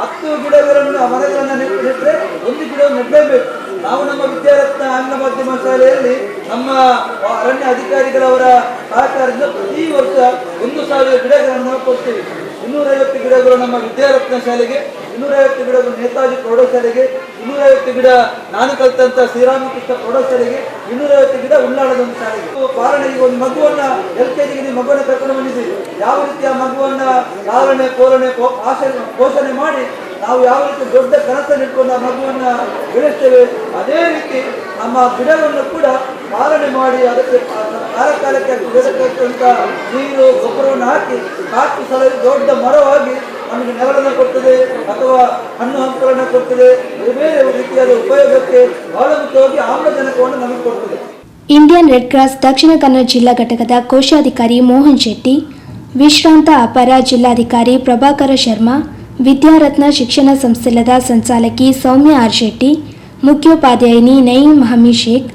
[SPEAKER 11] 10 ಗಿಡಗಳನ್ನು ಮರಗಳನ್ನು ನೆಟ್ಟರೆ ಒಂದು ಗಿಡವನ್ನು ನೆಡಲೇಬೇಕು. ನಾವು ನಮ್ಮ ವಿದ್ಯಾರತ್ನ ಆಂಗ್ಲ ಮಾಧ್ಯಮ ಶಾಲೆಯಲ್ಲಿ ನಮ್ಮ ಅರಣ್ಯ ಅಧಿಕಾರಿಗಳವರ ಸಹಕಾರದಿಂದ ಪ್ರತಿ ವರ್ಷ 1000 ಗಿಡಗಳನ್ನು ನಾವು ಕೊಡ್ತೀವಿ. 250 ಗಿಡಗಳು ನಮ್ಮ ವಿದ್ಯಾರತ್ನ ಶಾಲೆಗೆ, 250 ಗಿಡಗಳು ನೇತಾಜಿ ಪ್ರೌಢಶಾಲೆಗೆ, 250 ಗಿಡ ನಾನು ಕಲಿತಂತ ಶ್ರೀರಾಮಕೃಷ್ಣ ಪ್ರೌಢಶಾಲೆಗೆ, 250 ಗಿಡ ಉಳ್ಳಾಳದ ಒಂದು ಶಾಲೆಗೆ. ಕಾರಣ, ಈಗ ಒಂದು ಮಗುವನ್ನ LKG ನೀವು ಮಗುವನ್ನು ಕರ್ಕೊಂಡು ಬಂದಿದ್ದೀವಿ. ಯಾವ ರೀತಿ ಆ ಮಗುವನ್ನ ಲಾಲನೆ ಪೋಲನೆ ಪೋಷಣೆ ಮಾಡಿ ನಾವು ಯಾವ ರೀತಿ ದೊಡ್ಡ ಕನಸನ್ನು ಇಟ್ಕೊಂಡು ಆ ಮಗುವನ್ನ ಬೆಳೆಸ್ತೇವೆ, ಅದೇ ರೀತಿ ನಮ್ಮ ಗಿಡವನ್ನು ಕೂಡ ಪಾಲನೆ ಮಾಡಿ ಅದಕ್ಕೆ ಕಾಲಕಾಲಕ್ಕೆ ಬೇಕಾದಂಥ ನೀರು ಗೊಬ್ಬರವನ್ನು ಹಾಕಿ 4 ಸಲ ದೊಡ್ಡ ಮರವಾಗಿ ನಮಗೆ ನೆರಳನ್ನು ಕೊಡ್ತದೆ ಅಥವಾ ಹಣ್ಣು ಹಂಪಲನ್ನು ಕೊಡ್ತದೆ. ಬೇರೆ ಬೇರೆ ರೀತಿಯಾದ ಉಪಯೋಗಕ್ಕೆ ಬಹಳ ಮುಖ್ಯವಾಗಿ ಆಮ್ಲಜನಕವನ್ನು ನಮಗೆ ಕೊಡ್ತದೆ.
[SPEAKER 7] Indian red cross Dakshina Kannada ಜಿಲ್ಲಾ ಘಟಕದ ಕೋಶಾಧಿಕಾರಿ ಮೋಹನ್ ಶೆಟ್ಟಿ, ವಿಶ್ರಾಂತ ಅಪರ ಜಿಲ್ಲಾಧಿಕಾರಿ ಪ್ರಭಾಕರ ಶರ್ಮಾ, ವಿದ್ಯಾರತ್ನ ಶಿಕ್ಷಣ ಸಂಸ್ಥೆಲದ ಸಂಚಾಲಕಿ ಸೌಮ್ಯ ಆರ್ ಶೆಟ್ಟಿ, ಮುಖ್ಯೋಪಾಧ್ಯಾಯಿನಿ ನಯೀಂ ಹಮೀದ್ ಶೇಖ್,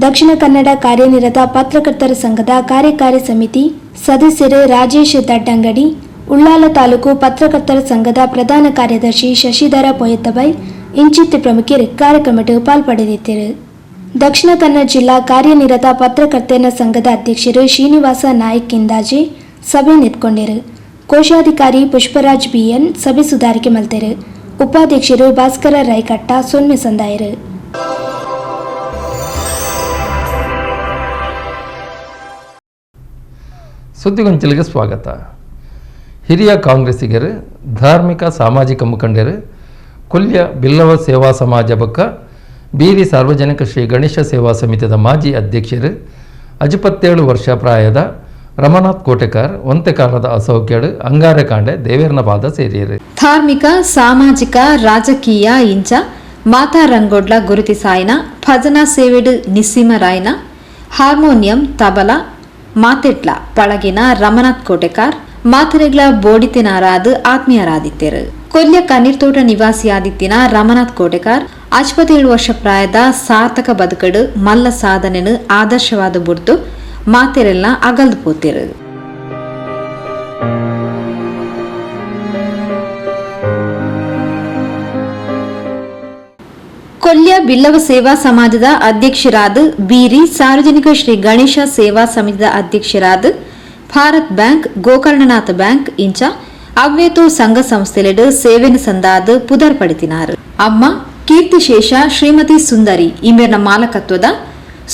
[SPEAKER 7] ದಕ್ಷಿಣ ಕನ್ನಡ ಕಾರ್ಯನಿರತ ಪತ್ರಕರ್ತರ ಸಂಘದ ಕಾರ್ಯಕಾರಿ ಸಮಿತಿ ಸದಸ್ಯರು ರಾಜೇಶ್ ದಡ್ಡಂಗಡಿ, ಉಳ್ಳಾಲ ತಾಲೂಕು ಪತ್ರಕರ್ತರ ಸಂಘದ ಪ್ರಧಾನ ಕಾರ್ಯದರ್ಶಿ ಶಶಿಧರ ಪೊಯತ್ತಬೈ ಇಂಚಿತ್ತಿ ಪ್ರಮುಖರು ಕಾರ್ಯಕ್ರಮಕ್ಕೆ ಪಾಲ್ಪಡೆದಿದ್ದರು. ದಕ್ಷಿಣ ಕನ್ನಡ ಜಿಲ್ಲಾ ಕಾರ್ಯನಿರತ ಪತ್ರಕರ್ತರ ಸಂಘದ ಅಧ್ಯಕ್ಷರು ಶ್ರೀನಿವಾಸ ನಾಯ್ಕ್ ಕಿಂದಾಜೆ ಸಭೆ ನಿಂತ್ಕೊಂಡರು. ಕೋಶಾಧಿಕಾರಿ ಪುಷ್ಪರಾಜ್ ಬಿಎನ್ ಸಭೆ ಸುಧಾರಿಕೆ ಮಲ್ತೆರು. ಉಪಾಧ್ಯಕ್ಷರು ಭಾಸ್ಕರ ರೈಕಟ್ಟ ಸೊನ್ನೆ ಸಂದಾಯರು.
[SPEAKER 2] ಸುದ್ದಿಗೊಂಚಲಿಗೆ ಸ್ವಾಗತ. ಹಿರಿಯ ಕಾಂಗ್ರೆಸ್ಸಿಗರು, ಧಾರ್ಮಿಕ ಸಾಮಾಜಿಕ ಮುಖಂಡರು, ಕೊಲ್ಯ ಬಿಲ್ಲವ ಸೇವಾ ಸಮಾಜ ಬಕ್ಕ ಬೀರಿ ಸಾರ್ವಜನಿಕ ಶ್ರೀ ಗಣೇಶ ಸೇವಾ ಸಮಿತಿಯ ಮಾಜಿ ಅಧ್ಯಕ್ಷರು 57 ವರ್ಷ ಪ್ರಾಯದ ರಮನಾಥ್ ಕೋಟೆಕಾರ್ ಒಂತೆ ಕಾಲದ ಅಸೌಖ್ಯಡು ಅಂಗಾರಕಾಂಡೆ ದೇವೇರ್ನ ಪಾದ ಸೇರಿಯರು.
[SPEAKER 3] ಧಾರ್ಮಿಕ ಸಾಮಾಜಿಕ ರಾಜಕೀಯ ಇಂಚ ಮಾತಾ ರಂಗೋಡ್ಲ ಗುರುತಿಸಾಯನ ಭಜನಾ ಸೇವೆಡು ನಿಸ್ಸಿಮರಾಯನ ಹಾರ್ಮೋನಿಯಂ ತಬಲಾ ಮಾತೆಟ್ಲ ಪಳಗಿನ ರಮನಾಥ್ ಕೋಟೆಕಾರ್ ಮಾತರೆಗ್ಲ ಬೋಡಿತಿನಾರಾದ ಆತ್ಮೀಯರಾದಿತ್ತೆರು. ಕೊಲ್ಯ ಕನ್ನೀರ್ತೋಟ ನಿವಾಸಿಯಾದಿತ್ತಿನ ರಮನಾಥ್ ಕೋಟೆಕಾರ್ 57 ವರ್ಷ ಪ್ರಾಯದ ಸಾರ್ಥಕ ಬದುಕಡು ಮಲ್ಲ ಸಾಧನೆನು ಆದರ್ಶವಾದ ಬುಡ್ತು ಮಾತೆರೆಲ್ಲ ಅಗಲ್ದು ಪೋತಿರು. ಕೊಲ್ಯ ಬಿಲ್ಲವ ಸೇವಾ ಸಮಾಜದ ಅಧ್ಯಕ್ಷರಾದ ಬೀರಿ ಸಾರ್ವಜನಿಕ ಶ್ರೀ ಗಣೇಶ ಸೇವಾ ಸಮಿತಿಯ ಅಧ್ಯಕ್ಷರಾದ ಭಾರತ್ ಬ್ಯಾಂಕ್, ಗೋಕರ್ಣನಾಥ ಬ್ಯಾಂಕ್ ಇಂಚ ಅವ್ವೇತೋ ಸಂಘ ಸಂಸ್ಥೆಲೆಡು ಸೇವೆನ ಸಂದಾದ ಪುದರ್ ಪಡಿತಿನಾರು. ಅಮ್ಮ ಕೀರ್ತಿಶೇಷ ಶ್ರೀಮತಿ ಸುಂದರಿ ಇಮೇರ್ನ ಮಾಲಕತ್ವದ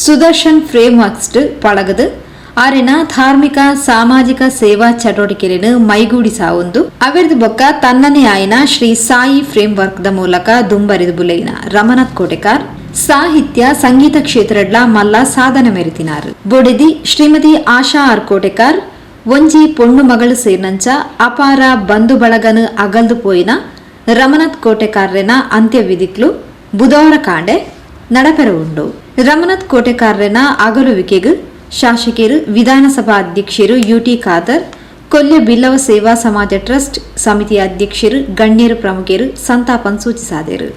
[SPEAKER 3] ಸುದರ್ಶನ್ ಫ್ರೇಮ್ ವರ್ಕ್ಸ್ ಪಳಗದು ಆರಿನ ಧಾರ್ಮಿಕ ಸಾಮಾಜಿಕ ಸೇವಾ ಚಟುವಟಿಕೆಯನ್ನು ಮೈಗೂಡಿಸಾವೊಂದು ಅವಿರ್ದ ಬೊಕ್ಕ ತನ್ನನೇ ಆಯ್ನ Shri Sai frame work the ಮೂಲಕ ದುಂಬರಿದು ಬುಲೈನ ರಮನಾಥ್ ಕೋಟೆಕಾರ್ ಸಾಹಿತ್ಯ ಸಂಗೀತ ಕ್ಷೇತ್ರಡ್ಲ ಮಲ್ಲ ಸಾಧನೆ ಮೆರೆತಿನಾರು. ಬೊಡೆದಿ ಶ್ರೀಮತಿ ಆಶಾ ಆರ್ ಕೋಟೆಕಾರ್ ಒಂಜಿ ಪೊಣ್ಣು ಮಗಳು ಸೇರ್ನಂಚ ಅಪಾರ ಬಂಧು ಬಳಗನು ಅಗಲ್ದು ಪೋಯಿನ ರಮನಾಥ್ ಕೋಟೆಕಾರ್ರೆನ ಅಂತ್ಯವಿಧಿಕ್ಲು ಬುಧವಾರ ಕಾಂಡೆ ನಡಪೆರ ಉಂಡು. ರಮನಾಥ್ ಕೋಟೆಕಾರ್ರೆನ ಅಗಲುವಿಕೆಗು ಶಾಸಕರು, ವಿಧಾನಸಭಾ ಅಧ್ಯಕ್ಷರು ಯುಟಿ ಖಾದರ್, ಕೊಲ್ಯ ಬಿಲ್ಲವ ಸೇವಾ ಸಮಾಜ ಟ್ರಸ್ಟ್ ಸಮಿತಿಯ ಅಧ್ಯಕ್ಷರು, ಗಣ್ಯರು, ಪ್ರಮುಖರು ಸಂತಾಪ ಸೂಚಿಸಾದರು.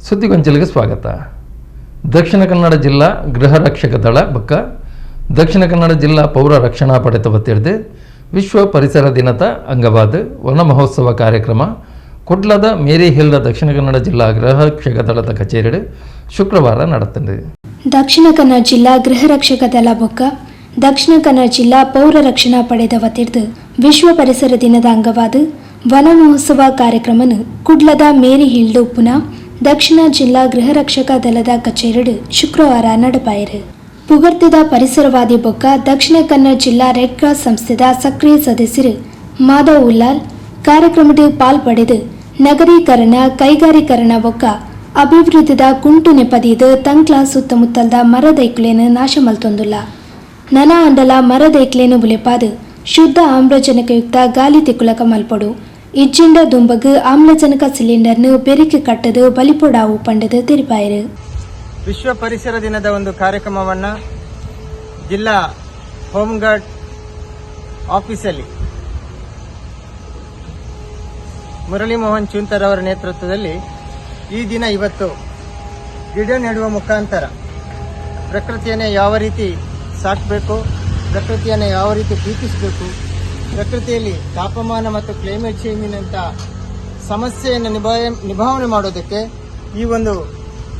[SPEAKER 2] ಸುದ್ದಿಗೊಂಚಲಿಗೆ ಸ್ವಾಗತ. ದಕ್ಷಿಣ ಕನ್ನಡ ಜಿಲ್ಲಾ ಗೃಹ ರಕ್ಷಕ ದಳ ಬಕ್ಕ ದಕ್ಷಿಣ ಕನ್ನಡ ಜಿಲ್ಲಾ ಪೌರ ರಕ್ಷಣಾ ಪಡೆತ ವತಿರ್ದು ವಿಶ್ವ ಪರಿಸರ ದಿನದ ಅಂಗವಾದ ವನ ಮಹೋತ್ಸವ ಕಾರ್ಯಕ್ರಮ ಕುಡ್ಲದ ಮೇರಿ ಹಿಲ್ದ ದಕ್ಷಿಣ ಕನ್ನಡ ಜಿಲ್ಲಾ ಗೃಹ ರಕ್ಷಕ ದಳದ ಕಚೇರಿ ಶುಕ್ರವಾರ ನಡೆತದೆ.
[SPEAKER 7] ದಕ್ಷಿಣ ಕನ್ನಡ ಜಿಲ್ಲಾ ಗೃಹ ರಕ್ಷಕ ದಳ ಬೊಕ್ಕ ದಕ್ಷಿಣ ಕನ್ನಡ ಜಿಲ್ಲಾ ಪೌರ ರಕ್ಷಣಾ ಪಡೆದ ವತಿರ್ದು ವಿಶ್ವ ಪರಿಸರ ದಿನದ ಅಂಗವಾದ ವನ ಮಹೋತ್ಸವ ಕಾರ್ಯಕ್ರಮನ ಕುಡ್ಲದ ಮೇರಿ ಹಿಲ್ಡ್ ಉಪ್ಪುನ ದಕ್ಷಿಣ ಜಿಲ್ಲಾ ಗೃಹ ರಕ್ಷಕ ದಳದ ಕಚೇರಿ ಶುಕ್ರವಾರ ನಡಪಾಯಿರು. ಪುಗರ್ತಿದ ಪರಿಸರವಾದಿ ಬೊಕ್ಕ ದಕ್ಷಿಣ ಕನ್ನಡ ಜಿಲ್ಲಾ ರೆಡ್ ಕ್ರಾಸ್ ಸಂಸ್ಥೆದ ಸಕ್ರಿಯ ಸದಸ್ಯರು ಮಾಧವ್ ಉಲ್ಲಾಲ್ ಕಾರ್ಯಕ್ರಮದ ಪಾಲ್ಪಡೆದು ನಗರೀಕರಣ, ಕೈಗಾರೀಕರಣ ಬೊಕ್ಕ ಅಭಿವೃದ್ಧಿದ ಕುಂಟು ನೆಪದೀದು ತಂಕ್ಲ ಸುತ್ತಮುತ್ತಲ್ದ ಮರದೈಕ್ಲೇನು ನಾಶ ಮಲ್ತೊಂದುಲ್ಲ. ನನ ಅಂಡಲ ಮರದೈಕ್ಲೇನು ಬುಲೆಪಾದು ಶುದ್ಧ ಆಮ್ಲಜನಕಯುಕ್ತ ಗಾಲಿ ತಿಕ್ಕುಲಕ ಮಲ್ಪಡು ಇಜ್ಜಿಂಡ ದುಂಬಗು ಆಮ್ಲಜನಕ ಸಿಲಿಂಡರ್ನು ಬೆರಿಕೆ ಕಟ್ಟದು ಬಲಿಪೊಡಾವು ಪಂಡದು ತೆರಿಪಾಯರು.
[SPEAKER 12] ವಿಶ್ವ ಪರಿಸರ ದಿನದ ಒಂದು ಕಾರ್ಯಕ್ರಮವನ್ನು ಜಿಲ್ಲಾ ಹೋಮ್ಗಾರ್ಡ್ ಆಫೀಸಲ್ಲಿ ಮುರಳಿ ಮೋಹನ್ ಚುಂತರ್ ಅವರ ನೇತೃತ್ವದಲ್ಲಿ ಈ ದಿನ ಇವತ್ತು ಗಿಡ ನೆಡುವ ಮುಖಾಂತರ ಪ್ರಕೃತಿಯನ್ನು ಯಾವ ರೀತಿ ಸಾಕಬೇಕು, ಪ್ರಕೃತಿಯನ್ನು ಯಾವ ರೀತಿ ಪ್ರೀತಿಸಬೇಕು, ಪ್ರಕೃತಿಯಲ್ಲಿ ತಾಪಮಾನ ಮತ್ತು ಕ್ಲೈಮೇಟ್ ಚೇಂಜಿನಂಥ ಸಮಸ್ಯೆಯನ್ನು ನಿಭಾವಣೆ ಮಾಡೋದಕ್ಕೆ ಈ ಒಂದು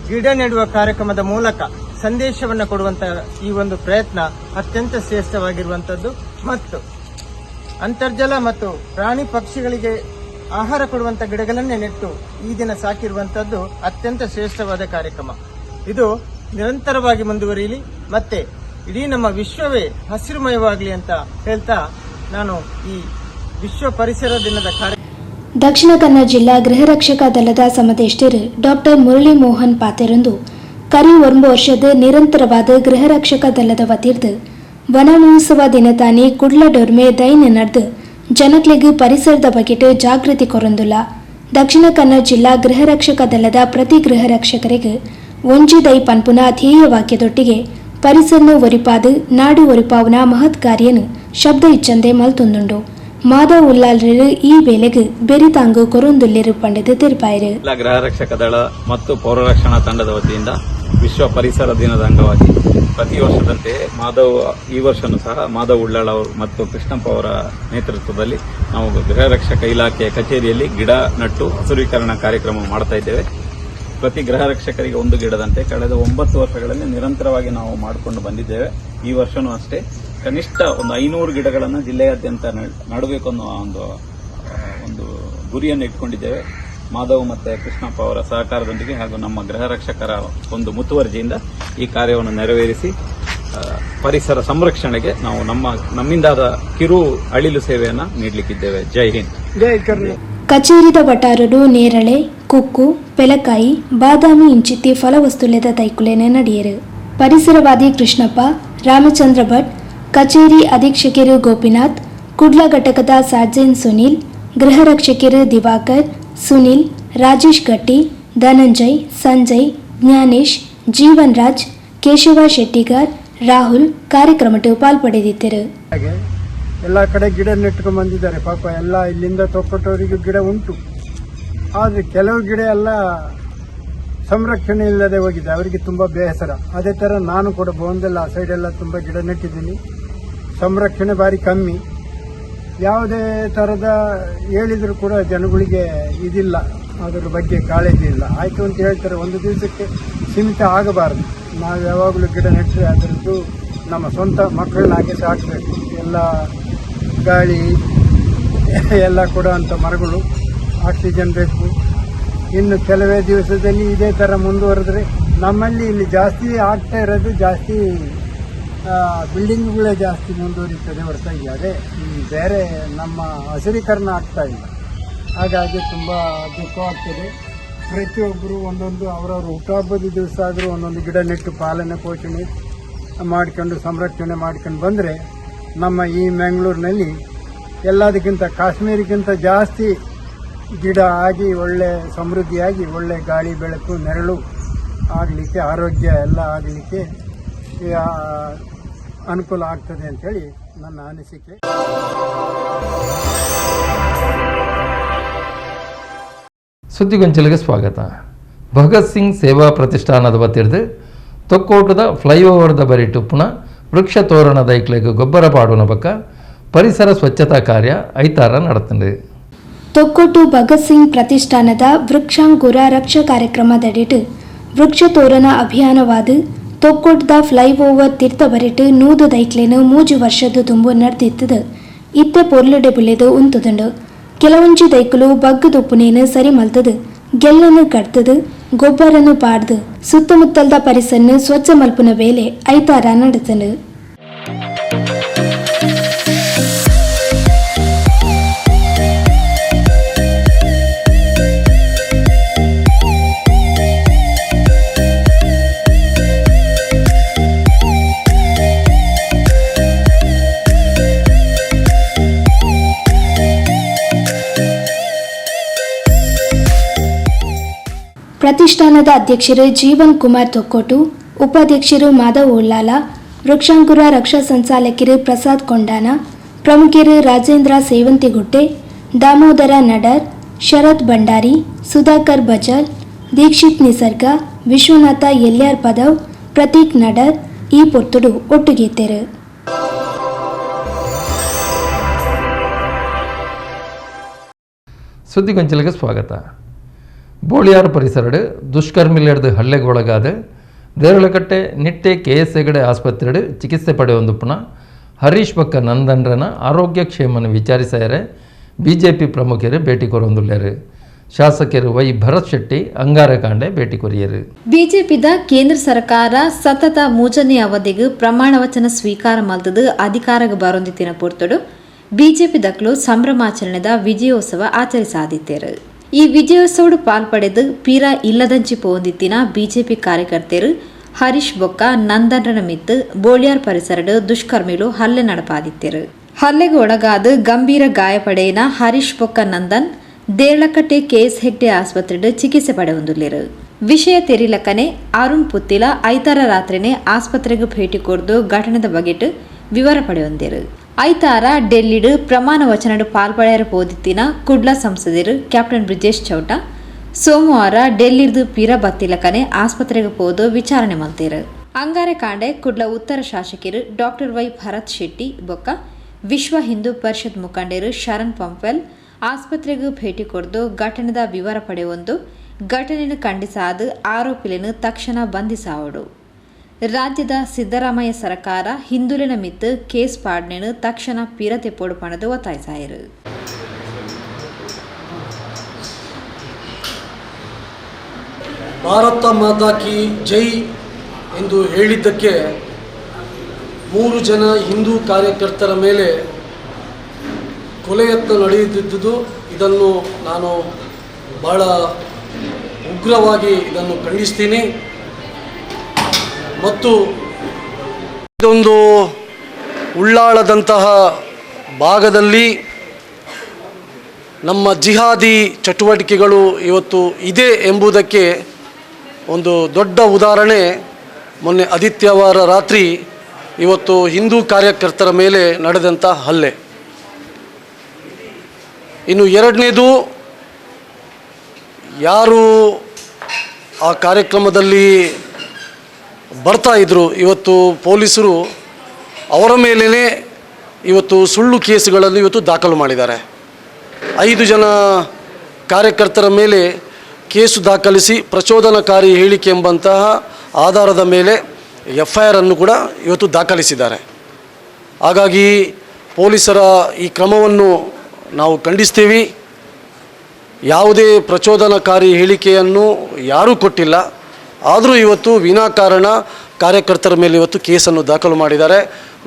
[SPEAKER 12] ಗಿಡ ನೆಡುವ ಕಾರ್ಯಕ್ರಮದ ಮೂಲಕ ಸಂದೇಶವನ್ನು ಕೊಡುವಂಥ ಈ ಒಂದು ಪ್ರಯತ್ನ ಅತ್ಯಂತ ಶ್ರೇಷ್ಠವಾಗಿರುವಂಥದ್ದು. ಮತ್ತು ಅಂತರ್ಜಲ ಮತ್ತು ಪ್ರಾಣಿ ಪಕ್ಷಿಗಳಿಗೆ ಆಹಾರ ಕೊಡುವಂಥ ಗಿಡಗಳನ್ನೇ ನೆಟ್ಟು ಈ ದಿನ ಸಾಕಿರುವಂಥದ್ದು ಅತ್ಯಂತ ಶ್ರೇಷ್ಠವಾದ ಕಾರ್ಯಕ್ರಮ. ಇದು ನಿರಂತರವಾಗಿ ಮುಂದುವರಿಯಲಿ ಮತ್ತೆ ಇಡೀ ನಮ್ಮ ವಿಶ್ವವೇ ಹಸಿರುಮಯವಾಗಲಿ ಅಂತ ಹೇಳ್ತಾ ನಾನು ಈ ವಿಶ್ವ ಪರಿಸರ ದಿನದ ಕಾರ್ಯ.
[SPEAKER 7] ದಕ್ಷಿಣ ಕನ್ನಡ ಜಿಲ್ಲಾ ಗೃಹ ರಕ್ಷಕ ದಳದ ಸಮದೇಷ್ಟರು ಡಾಕ್ಟರ್ ಮುರಳಿ ಮೋಹನ್ ಪಾತೆರೊಂದು ಕರಿ 9 ವರ್ಷದ ನಿರಂತರವಾದ ಗೃಹ ರಕ್ಷಕ ದಳದ ವತಿರ್ದು ವನ ಮಹೋತ್ಸವ ದಿನತಾನಿ ಕುಡ್ಲ ಡೊರ್ಮೆ ದೈನ ನಡೆದು ಜನಕ್ಲೆಗ್ ಪರಿಸರದ ಬಗೆಟ್ ಜಾಗೃತಿ ಕೊರೊಂದುಲ್ಲ. Dakshina Kannada ಜಿಲ್ಲಾ ಗೃಹ ರಕ್ಷಕ ದಳದ ಪ್ರತಿ ಗೃಹ ರಕ್ಷಕರಿಗೆ ಒಂಜಿ ದೈ ಪನ್ಪುನ ಧ್ಯೇಯ ವಾಕ್ಯದೊಟ್ಟಿಗೆ ಪರಿಸರನು ಒರಿಪಾದು ನಾಡು ಒರಿಪಾವುನ ಮಹತ್ ಕಾರ್ಯನು ಶಬ್ದ ಇಚ್ಚಂದೆ ಮಲ್ತೊಂದುಂಡು. ಮಾಧವ್ ಉಲ್ಲಾಲ್ರು ಈ ವೇಳೆಗೆ ಬೆರಿತಾಂಗು ಕೊರೊಂದುಲ್ಲೆರು ಪಂಡಿತು ತೆರಿಪಾಯರು.
[SPEAKER 8] ಜಿಲ್ಲಾ ಗೃಹ ರಕ್ಷಕ ದಳ ಮತ್ತು ಪೌರರಕ್ಷಣಾ ತಂಡದ ವತಿಯಿಂದ ವಿಶ್ವ ಪರಿಸರ ದಿನದ ಅಂಗವಾಗಿ ಪ್ರತಿ ವರ್ಷದಂತೆ ಮಾಧವ್ ಈ ವರ್ಷನೂ ಸಹ ಮಾಧವ್ ಉಳ್ಳಾಳ್ ಅವರು ಮತ್ತು ಕೃಷ್ಣಪ್ಪ ಅವರ ನೇತೃತ್ವದಲ್ಲಿ ನಾವು ಗೃಹ ರಕ್ಷಕ ಇಲಾಖೆಯ ಕಚೇರಿಯಲ್ಲಿ ಗಿಡ ನಟ್ಟು ಹಸುರೀಕರಣ ಕಾರ್ಯಕ್ರಮ ಮಾಡ್ತಾ ಇದ್ದೇವೆ. ಪ್ರತಿ ಗೃಹ ರಕ್ಷಕರಿಗೆ ಒಂದು ಗಿಡದಂತೆ ಕಳೆದ 9 ವರ್ಷಗಳಲ್ಲಿ ನಿರಂತರವಾಗಿ ನಾವು ಮಾಡಿಕೊಂಡು ಬಂದಿದ್ದೇವೆ. ಈ ವರ್ಷನೂ ಅಷ್ಟೇ ಕನಿಷ್ಠ ಒಂದು 500 ಗಿಡಗಳನ್ನು ಜಿಲ್ಲೆಯಾದ್ಯಂತ ನಡಬೇಕು ಅನ್ನೋ ಒಂದು ಗುರಿಯನ್ನು ಇಟ್ಕೊಂಡಿದ್ದೇವೆ. ಮಾಧವ್ ಮತ್ತು ಕೃಷ್ಣಪ್ಪ ಅವರ ಸಹಕಾರದೊಂದಿಗೆ ಹಾಗೂ ನಮ್ಮ ಗೃಹ ರಕ್ಷಕರ ಒಂದು ಮುತುವರ್ಜಿಯಿಂದ ಈ ಕಾರ್ಯವನ್ನು ನೆರವೇರಿಸಿ ಪರಿಸರ ಸಂರಕ್ಷಣೆಗೆ ನಾವು ನಮ್ಮಿಂದಾದ ಕಿರು ಅಳಿಲು ಸೇವೆಯನ್ನು ನೀಡಲಿಕ್ಕಿದ್ದೇವೆ. ಜೈ ಹಿಂದ್.
[SPEAKER 12] ಜೈ ಕರ್ನಾಟಕ.
[SPEAKER 7] ಕಚೇರಿದ ವಟಾರರು ನೇರಳೆ, ಕುಕ್ಕು, ಪೆಲಕಾಯಿ, ಬಾದಾಮಿ ಇಂಚಿತ್ತಿ ಫಲವಸ್ತುಲೆದ ತೈಕುಲೆನೆ ನಡೆಯರು. ಪರಿಸರವಾದಿ ಕೃಷ್ಣಪ್ಪ, ರಾಮಚಂದ್ರ ಭಟ್, ಕಚೇರಿ ಅಧೀಕ್ಷಕರು ಗೋಪಿನಾಥ್, ಕುಡ್ಲ ಘಟಕದ ಸಾರ್ಜೆಂಟ್ ಸುನೀಲ್, ಗೃಹ ರಕ್ಷಕರು ದಿವಾಕರ್, ಸುನೀಲ್, ರಾಜೇಶ್ ಗಟ್ಟಿ, ಧನಂಜಯ್, ಸಂಜಯ್, ಜ್ಞಾನೇಶ್, ಜೀವನ್ ರಾಜ್, ಕೇಶವ ಶೆಟ್ಟಿಗಾರ್, ರಾಹುಲ್ ಕಾರ್ಯಕ್ರಮಕ್ಕೆ ಪಾಲ್ಪಡೆದಿದ್ದರು.
[SPEAKER 12] ಹಾಗೆ ಎಲ್ಲ ಕಡೆ ಗಿಡ ನೆಟ್ಕೊಂಡು ಬಂದಿದ್ದಾರೆ. ಪಾಪ ಎಲ್ಲ ಇಲ್ಲಿಂದ ತೊಕ್ಕೊಟ್ಟವರಿಗೂ ಗಿಡ ಉಂಟು, ಆದರೆ ಕೆಲವು ಗಿಡ ಎಲ್ಲ ಸಂರಕ್ಷಣೆ ಇಲ್ಲದೆ ಹೋಗಿದೆ, ಅವರಿಗೆ ತುಂಬ ಬೇಸರ. ಅದೇ ಥರ ನಾನು ಕೂಡ ಬೋಂದೆಲ್ಲ ಆ ಸೈಡೆಲ್ಲ ತುಂಬ ಗಿಡ ನೆಟ್ಟಿದ್ದೀನಿ, ಸಂರಕ್ಷಣೆ ಭಾರಿ ಕಮ್ಮಿ. ಯಾವುದೇ ಥರದ ಹೇಳಿದರೂ ಕೂಡ ಜನಗಳಿಗೆ ಇದಿಲ್ಲ, ಅದರ ಬಗ್ಗೆ ಕಾಳಜಿ ಇಲ್ಲ. ಆಯಿತು ಅಂತ ಹೇಳ್ತಾರೆ, ಒಂದು ದಿವಸಕ್ಕೆ ಸೀಮಿತ ಆಗಬಾರದು. ನಾವು ಯಾವಾಗಲೂ ಗಿಡ ನೆಟ್ಟರೆ ಅದರದ್ದು ನಮ್ಮ ಸ್ವಂತ ಮಕ್ಕಳನ್ನಾಗೆ ಸಾಕಬೇಕು. ಎಲ್ಲ ಗಾಳಿ ಎಲ್ಲ ಕೊಡುವಂಥ ಮರಗಳು, ಆಕ್ಸಿಜನ್ ಬೇಕು. ಇನ್ನು ಕೆಲವೇ ದಿವಸದಲ್ಲಿ ಇದೇ ಥರ ಮುಂದುವರೆದ್ರೆ ನಮ್ಮಲ್ಲಿ ಇಲ್ಲಿ ಜಾಸ್ತಿ ಆಗ್ತಾ ಇರೋದು ಜಾಸ್ತಿ ಬಿಲ್ಡಿಂಗ್ಗಳೇ ಜಾಸ್ತಿ ಮುಂದುವರಿತದೆ ಹೊರತಾಗಿ ಅದೇ ಬೇರೆ ನಮ್ಮ ಹಸಿರೀಕರಣ ಆಗ್ತಾ ಇಲ್ಲ. ಹಾಗಾಗಿ ತುಂಬ ದುಃಖವಾಗ್ತದೆ. ಪ್ರತಿಯೊಬ್ಬರು ಒಂದೊಂದು ಅವರವ್ರ ಹುಟ್ಟುಹಬ್ಬದ ದಿವಸ ಆದರೂ ಒಂದೊಂದು ಗಿಡ ನೆಟ್ಟು ಪಾಲನೆ ಪೋಷಣೆ ಮಾಡ್ಕೊಂಡು ಸಂರಕ್ಷಣೆ ಮಾಡ್ಕೊಂಡು ಬಂದರೆ ನಮ್ಮ ಈ ಮ್ಯಾಂಗ್ಳೂರಿನಲ್ಲಿ ಎಲ್ಲದಕ್ಕಿಂತ ಕಾಶ್ಮೀರಿಗಿಂತ ಜಾಸ್ತಿ ಗಿಡ ಆಗಿ ಒಳ್ಳೆ ಸಮೃದ್ಧಿಯಾಗಿ ಒಳ್ಳೆ ಗಾಳಿ, ಬೆಳಕು, ನೆರಳು ಆಗಲಿಕ್ಕೆ, ಆರೋಗ್ಯ ಎಲ್ಲ ಆಗಲಿಕ್ಕೆ ಅನುಕೂಲ ಆಗ್ತದೆ ಅಂಥೇಳಿ ನನ್ನ ಅನಿಸಿಕೆ.
[SPEAKER 2] ಸುದ್ದಿಗೊಂಚಲಿಗೆ ಸ್ವಾಗತ. ಭಗತ್ ಸಿಂಗ್ ಸೇವಾ ಪ್ರತಿಷ್ಠಾನದ ವತಿರ್ದು ತೊಕ್ಕೋಟದ ಫ್ಲೈಓವರ್ದ ಬರಿ ಟುಪ್ಪುನ ವೃಕ್ಷ ತೋರಣದ ಐಕ್ಲೆಗ್ ಗೊಬ್ಬರ ಪಾಡುನ ಬಕ್ಕ ಪರಿಸರ ಸ್ವಚ್ಛತಾ ಕಾರ್ಯ ಐತಾರ ನಡತಂಡು.
[SPEAKER 7] ತೊಕ್ಕೊಟ್ಟು ಭಗತ್ ಸಿಂಗ್ ಪ್ರತಿಷ್ಠಾನದ ವೃಕ್ಷಾಂಕುರ ರಕ್ಷಾ ಕಾರ್ಯಕ್ರಮದಡಿಟ್ಟು ವೃಕ್ಷ ತೋರಣ ಅಭಿಯಾನವಾದ ತೊಕ್ಕೊಟ್ಟದ ಫ್ಲೈಓವರ್ ತೀರ್ಥ ಬರಿಟ್ಟು 100 ದೈಕ್ಲೆನು 3 ವರ್ಷದ ತುಂಬು ನಡೆದಿತ್ತದು. ಇತ್ತೆ ಪೊರ್ಲುಡೆ ಬುಲೆದು ಉಂತುದುಂಡು. ಕೆಲವೊಂಜಿ ದೈಕುಲು ಬಗ್ಗದೊಪ್ಪುನೇನು ಸರಿ ಮಲ್ತದು, ಗೆಲ್ಲನ್ನು ಕಟ್ತದು, ಗೊಬ್ಬರನ್ನು ಪಾಡ್ದು ಸುತ್ತಮುತ್ತಲ್ದ ಪರಿಸರನ್ನು ಸ್ವಚ್ಛ ಮಲ್ಪುನ ವೇಳೆ ಐತಾರ ನಡೆತನು. ಪ್ರತಿಷ್ಠಾನದ ಅಧ್ಯಕ್ಷರು ಜೀವನ್ ಕುಮಾರ್ ತೊಕ್ಕೋಟು, ಉಪಾಧ್ಯಕ್ಷರು ಮಾಧವ್ ಉಳ್ಳಾಲ, ವೃಕ್ಷಾಂಕುರ ರಕ್ಷಾ ಸಂಚಾಲಕರು ಪ್ರಸಾದ್ ಕೊಂಡಾನ, ಪ್ರಮುಖರು ರಾಜೇಂದ್ರ ಸೇವಂತಿಗುಡ್ಡೆ, ದಾಮೋದರ ನಡರ್, ಶರತ್ ಭಂಡಾರಿ, ಸುಧಾಕರ್ ಬಜಾಲ್, ದೀಕ್ಷಿತ್ ನಿಸರ್ಗ, ವಿಶ್ವನಾಥ ಎಲ್ಯಾರ್ ಪದವ್, ಪ್ರತೀಕ್ ನಡರ್ ಈ ಪೊರ್ತುಡು ಒಟ್ಟುಗೀತೆರು.
[SPEAKER 2] ಸುದ್ದಿಗೊಂಚಲಿಗೆ ಸ್ವಾಗತ. ಬೋಳಿಯಾರ್ ಪರಿಸರಡು ದುಷ್ಕರ್ಮಿಲೆಡ್ದು ಹಲ್ಲೆಗೆ ಒಳಗಾದ ದೇರಳಕಟ್ಟೆ ನಿಟ್ಟೆ ಕೆ ಎಸ್ ಹೆಗಡೆ ಆಸ್ಪತ್ರೆಡು ಚಿಕಿತ್ಸೆ ಪಡೆಯೊಂದುಪ್ಪುನ ಹರೀಶ್ ಬಕ್ಕ ನಂದನ್ರನ ಆರೋಗ್ಯ ಕ್ಷೇಮನ ವಿಚಾರಿಸಾಯರೆ ಬಿಜೆಪಿ ಪ್ರಮುಖರು ಭೇಟಿ ಕೊರೊಂದುಲ್ಲೇರು. ಶಾಸಕರು ವೈ ಭರತ್ ಶೆಟ್ಟಿ ಅಂಗಾರಕಾಂಡೆ ಭೇಟಿ ಕೊರಿಯರು.
[SPEAKER 3] ಬಿಜೆಪಿದ ಕೇಂದ್ರ ಸರ್ಕಾರ ಸತತ 3ನೇ ಅವಧಿಗೆ ಪ್ರಮಾಣ ವಚನ ಸ್ವೀಕಾರ ಮಲ್ತದು ಅಧಿಕಾರಕ್ಕೆ ಬರೊಂದಿತ್ತಿನ ಪೊರ್ತುಡು ಬಿಜೆಪಿ ದಕ್ಲು ಸಂಭ್ರಮಾಚರಣೆದ ವಿಜಯೋತ್ಸವ ಆಚರಿಸಾದಿತ್ತೇರು. ಈ ವಿಜಯೋತ್ಸವಡು ಪಾಲ್ಪಡೆದು ಪೀರಾ ಇಲ್ಲದಂಚಿ ಪೋಂದಿತ್ತಿನ ಬಿಜೆಪಿ ಕಾರ್ಯಕರ್ತರು ಹರೀಶ್ ಬೊಕ್ಕ ನಂದನ್ರನ ಮಿತ್ತು ಬೋಳಿಯಾರ್ ಪರಿಸರಡು ದುಷ್ಕರ್ಮಿಲು ಹಲ್ಲೆ ನಡಪಾದಿತ್ತೇರು. ಹಲ್ಲೆಗೆ ಒಳಗಾದ ಗಂಭೀರ ಗಾಯಪಡೆಯಿನ ಹರೀಶ್ ಬೊಕ್ಕ ನಂದನ್ Deralakatte KS Hegde ಆಸ್ಪತ್ರೆಡ್ ಚಿಕಿತ್ಸೆ ಪಡೆಯೊಂದುಲ್ಲೆರ್. ವಿಷಯ ತೆರಿಲಕ್ಕನೆ ಅರುಣ್ ಪುತ್ತಿಲ ಐತಾರ ರಾತ್ರಿನೇ ಆಸ್ಪತ್ರೆಗೆ ಭೇಟಿ ಕೊರ್ದು ಘಟನೆದ ಬಗೆಟ್ ವಿವರ ಪಡೆಯೊಂದೆರ್. ಐತಾರ ಡೆಲ್ಲಿಡ್ ಪ್ರಮಾಣ ವಚನಡ್ ಪಾಲ್ಪಡೆಯರ ಪೋದಿತ್ತಿನ ಕುಡ್ಲ ಸಂಸದೆರ್ ಕ್ಯಾಪ್ಟನ್ ಬ್ರಿಜೇಶ್ ಚೌಟ ಸೋಮವಾರ ಡೆಲ್ಲಿರ್ದು ಪಿರ ಬತ್ತಿಲಕನೆ ಆಸ್ಪತ್ರೆಗೆ ಪೋದು ವಿಚಾರಣೆ ಮಲ್ತೆರ್. ಅಂಗಾರೆ ಕಾಂಡೆ ಕುಡ್ಲ ಉತ್ತರ ಶಾಸಕರು ಡಾಕ್ಟರ್ ವೈ ಭರತ್ ಶೆಟ್ಟಿ ಬೊಕ್ಕ ವಿಶ್ವ ಹಿಂದೂ ಪರಿಷತ್ ಮುಖಂಡರು ಶರಣ್ ಪಂಪ್ವೆಲ್ ಆಸ್ಪತ್ರೆಗೆ ಭೇಟಿ ಕೊರ್ದು ಘಟನೆದ ವಿವರ ಪಡೆಯೊಂದು ಘಟನೆಯನ್ನು ಖಂಡಿಸಾದ ಆರೋಪಿలను ತಕ್ಷಣ ಬಂಧಿಸಾವಡು. ರಾಜ್ಯದ ಸಿದ್ದರಾಮಯ್ಯ ಸರ್ಕಾರ ಹಿಂದೂಲಿನ ಮಿತ್ತು ಕೇಸ್ ಪಾಡ್ನೆನು ತಕ್ಷಣ ಪಿರತೆ ಪೋಡು ಪಣದು ಒತ್ತಾಯಿಸಾಯರು.
[SPEAKER 13] ಭಾರತ ಮಾತಾ ಕಿ ಜೈ ಎಂದು ಹೇಳಿದ್ದಕ್ಕೆ 3 ಜನ ಹಿಂದೂ ಕಾರ್ಯಕರ್ತರ ಮೇಲೆ ಕೊಲೆಯತ್ನ ನಡೆಯುತ್ತಿದ್ದುದು, ಇದನ್ನು ನಾನು ಬಹಳ ಉಗ್ರವಾಗಿ ಇದನ್ನು ಖಂಡಿಸ್ತೀನಿ. ಮತ್ತು ಇದೊಂದು ಉಳ್ಳಾಳದಂತಹ ಭಾಗದಲ್ಲಿ ನಮ್ಮ ಜಿಹಾದಿ ಚಟುವಟಿಕೆಗಳು ಇವತ್ತು ಇದೆ ಎಂಬುದಕ್ಕೆ ಒಂದು ದೊಡ್ಡ ಉದಾಹರಣೆ ಮೊನ್ನೆ ಆದಿತ್ಯವಾರ ರಾತ್ರಿ ಇವತ್ತು ಹಿಂದೂ ಕಾರ್ಯಕರ್ತರ ಮೇಲೆ ನಡೆದಂಥ ಹಲ್ಲೆ. ಇನ್ನು ಎರಡನೇದು, ಯಾರು ಆ ಕಾರ್ಯಕ್ರಮದಲ್ಲಿ ಬರ್ತಾಯಿದ್ರು ಇವತ್ತು ಪೊಲೀಸರು ಅವರ ಮೇಲೇ ಇವತ್ತು ಸುಳ್ಳು ಕೇಸುಗಳನ್ನು ಇವತ್ತು ದಾಖಲು ಮಾಡಿದ್ದಾರೆ. 5 ಜನ ಕಾರ್ಯಕರ್ತರ ಮೇಲೆ ಕೇಸು ದಾಖಲಿಸಿ ಪ್ರಚೋದನಕಾರಿ ಹೇಳಿಕೆ ಎಂಬಂತಹ ಆಧಾರದ ಮೇಲೆ FIR ಅನ್ನು ಕೂಡ ಇವತ್ತು ದಾಖಲಿಸಿದ್ದಾರೆ. ಹಾಗಾಗಿ ಪೊಲೀಸರ ಈ ಕ್ರಮವನ್ನು ನಾವು ಖಂಡಿಸ್ತೀವಿ. ಯಾವುದೇ ಪ್ರಚೋದನಕಾರಿ ಹೇಳಿಕೆಯನ್ನು ಯಾರೂ ಕೊಟ್ಟಿಲ್ಲ, ಆದರೂ ಇವತ್ತು ವಿನಾಕಾರಣ ಕಾರ್ಯಕರ್ತರ ಮೇಲೆ ಇವತ್ತು ಕೇಸನ್ನು ದಾಖಲು ಮಾಡಿದ್ದಾರೆ.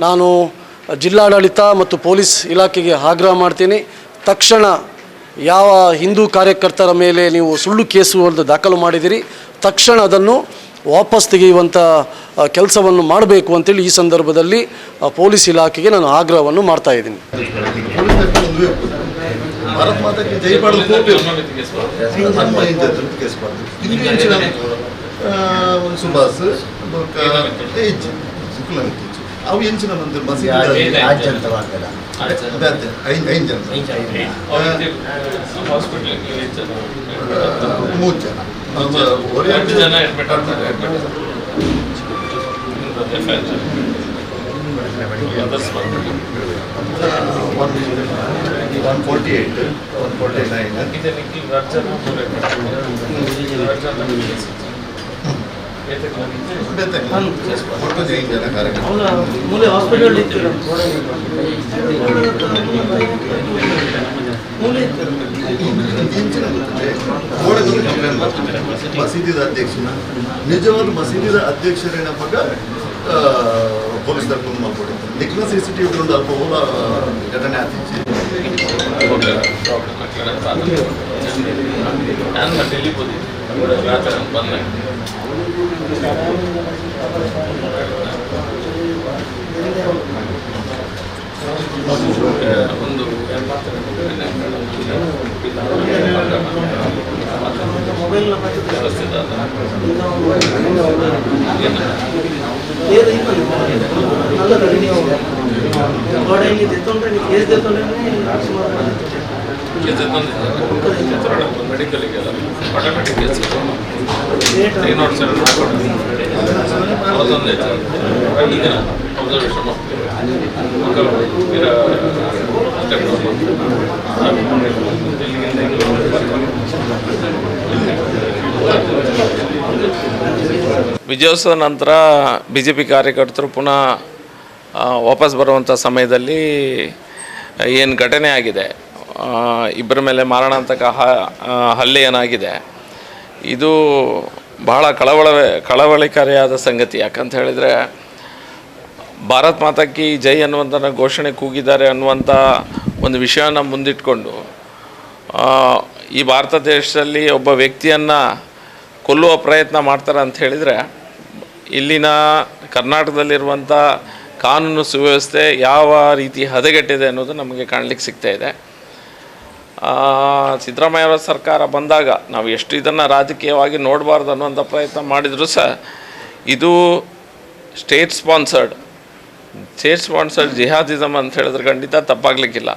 [SPEAKER 13] ನಾನು ಜಿಲ್ಲಾಡಳಿತ ಮತ್ತು ಪೊಲೀಸ್ ಇಲಾಖೆಗೆ ಆಗ್ರಹ ಮಾಡ್ತೀನಿ, ತಕ್ಷಣ ಯಾವ ಹಿಂದೂ ಕಾರ್ಯಕರ್ತರ ಮೇಲೆ ನೀವು ಸುಳ್ಳು ಕೇಸುಗಳನ್ನು ದಾಖಲು ಮಾಡಿದಿರಿ, ತಕ್ಷಣ ಅದನ್ನು ವಾಪಸ್ ತೆಗೆಯುವಂಥ ಕೆಲಸವನ್ನು ಮಾಡಬೇಕು ಅಂತೇಳಿ ಈ ಸಂದರ್ಭದಲ್ಲಿ ಪೊಲೀಸ್ ಇಲಾಖೆಗೆ ನಾನು ಆಗ್ರಹವನ್ನು ಮಾಡ್ತಾಯಿದ್ದೀನಿ.
[SPEAKER 4] ಭಾರತ್ ಮಾತಾಕ್ಕೆ ಜೈ ಸುಭಾಷ್ ಅವು ಎಂಚಿನ ಐದು ಜನ 3 ಜನ one 48, 149. ಮಸೀದಿದ ಅಧ್ಯಕ್ಷನ ನಿಜವಾದ ಮಸೀದಿದ ಅಧ್ಯಕ್ಷರೇನಪ್ಪಾಗ police ತರ್ಕೊಂಡು ಮಾಡ್ಕೊಟ್ಟಿತ್ತು. ನಿಕ್ನ C C T V ಒಂದು ಅಲ್ಪ ಓಲ ಘಟನೆ ಆತಿಚ್ಚಿ.
[SPEAKER 14] ವಿಜಯೋತ್ಸವ ನಂತರ B J P ಕಾರ್ಯಕರ್ತರು ಪುನಃ ವಾಪಸ್ ಬರುವಂಥ ಸಮಯದಲ್ಲಿ ಏನು ಘಟನೆ ಆಗಿದೆ, ಇಬ್ಬರ ಮೇಲೆ ಮಾರಣಾಂತಕ ಹಲ್ಲೆ ಏನಾಗಿದೆ, ಇದು ಬಹಳ ಕಳವಳಕಾರಿಯಾದ ಸಂಗತಿ. ಯಾಕಂತ ಹೇಳಿದರೆ ಭಾರತ್ ಮಾತಾ ಕಿ ಜೈ ಅನ್ನುವಂಥ ಘೋಷಣೆ ಕೂಗಿದ್ದಾರೆ ಅನ್ನುವಂಥ ಒಂದು ವಿಷಯನ ಮುಂದಿಟ್ಕೊಂಡು ಈ ಭಾರತ ದೇಶದಲ್ಲಿ ಒಬ್ಬ ವ್ಯಕ್ತಿಯನ್ನು ಕೊಲ್ಲುವ ಪ್ರಯತ್ನ ಮಾಡ್ತಾರೆ ಅಂತ ಹೇಳಿದರೆ ಇಲ್ಲಿನ ಕರ್ನಾಟಕದಲ್ಲಿರುವಂಥ ಕಾನೂನು ಸುವ್ಯವಸ್ಥೆ ಯಾವ ರೀತಿ ಹದಗೆಟ್ಟಿದೆ ಅನ್ನೋದು ನಮಗೆ ಕಾಣಲಿಕ್ಕೆ ಸಿಗ್ತಾ ಇದೆ. ಸಿದ್ದರಾಮಯ್ಯವರ ಸರ್ಕಾರ ಬಂದಾಗ ನಾವು ಎಷ್ಟು ಇದನ್ನು ರಾಜಕೀಯವಾಗಿ ನೋಡಬಾರ್ದು ಅನ್ನುವಂಥ ಪ್ರಯತ್ನ ಮಾಡಿದರೂ ಸಹ ಇದು state sponsored ಜಿಹಾದಿಸಮ್ ಅಂತ ಹೇಳಿದ್ರೆ ಖಂಡಿತ ತಪ್ಪಾಗಲಿಕ್ಕಿಲ್ಲ.